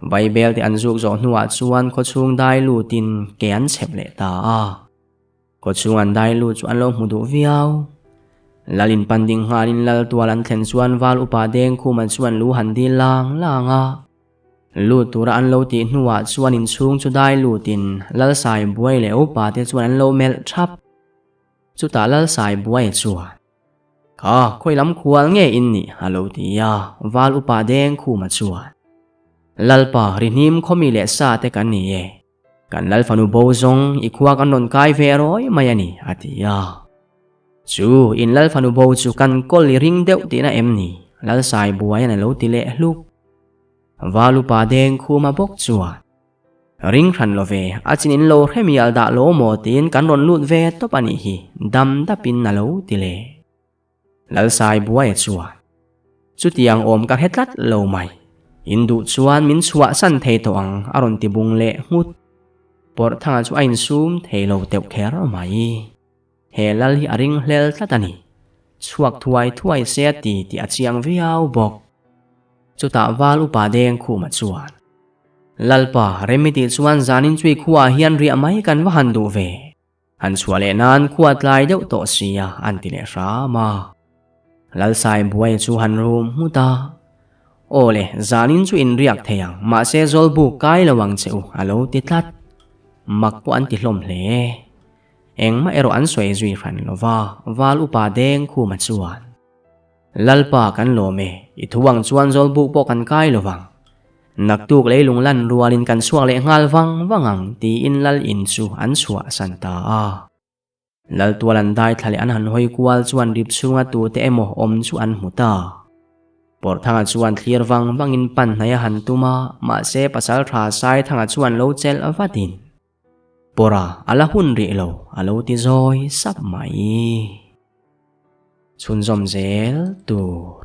Vaibel te an zuk zawh hnuah chuan khawchhung dai lutin ke an chhep leh ta a. Kawchhung an dai lut chu an lo hmu duh viau. Lal in pan ding nghalin lal tual an thlen chuan val upa Dengkhuma chuan lu han dil lang lang a. Lut tura an lo tih hnuah chuan inchhung chu dai lutin lal sai buai leh upa te chuan an lo melh thap. Chutah lal sai buai chuan, Kha, khawi lam khual nge in nih? a lo ti a, val upa Dengkhuma chuan, Lalpa, rihnim khawmi leh sa te kan ni e. Kan lal fanu bo zawng i khua kan rawn kai ve rawi mai a ni, a ti a. Chu, in lal fanu bo chu kan kawl i ring deuh tihna em ni? Lal sai buaiin a lo ti leh hluk. Valupa deng khuma bawk chuan, Ring hran lo ve, a chin in lo hre mial dah lo maw tiin kan rawn lut ve tawp a nih hi, dam dapin a lo ti leh. Lalsai buaia chuan, Chutiang awm ka hre tlat lo mai. In duh chuan min chhuahsan thei tawh ang, a rawn ti bung leh nghut. Pawrhthanga chu a insum thei lo teuh kher mai. He lal hi a ring hlel tlat a ni. Chhuak thuai thuai se a ti tih a chiang viau bawk. Chutah val upa deng khuma chuan, Lalpa, rem i tih chuan zanin chui khuaah hian riah mai kan va han duh ve. An chhuah leh nan khua tlai deuh tawh sia an ti leh hram a. Lalsai buai chu han rum nghut a. Aw le, zanin chu in riak thei ang, mahse Zawlbuk kai lo ang che u, a lo ti tlat. Mak pawh an ti hlawm hle. Engmah erawh an sawi zui hran lo va, Val upa deng khuma chuan. Lalpa kan lawm e, i thu ang chuan Zawlbuk pawh kan kai lo vang. Naktuk leilung lan rualin kan chhuak leh nghal vang vang ang tiin lal in chu an chhuahsan ta a. Lal tual an dai thla leh an han hawi kual chuan rip chhunga tute emaw awm chu an hmu ta. Pawrhthanga chuan thlir vang vangin pan hnai a han tum a, mahse pasal tha Saithanga chuan lo chelh vatin, Pawrha a la hun rih lo, a lo ti zawi sap mai. Chhunzawm zel tur.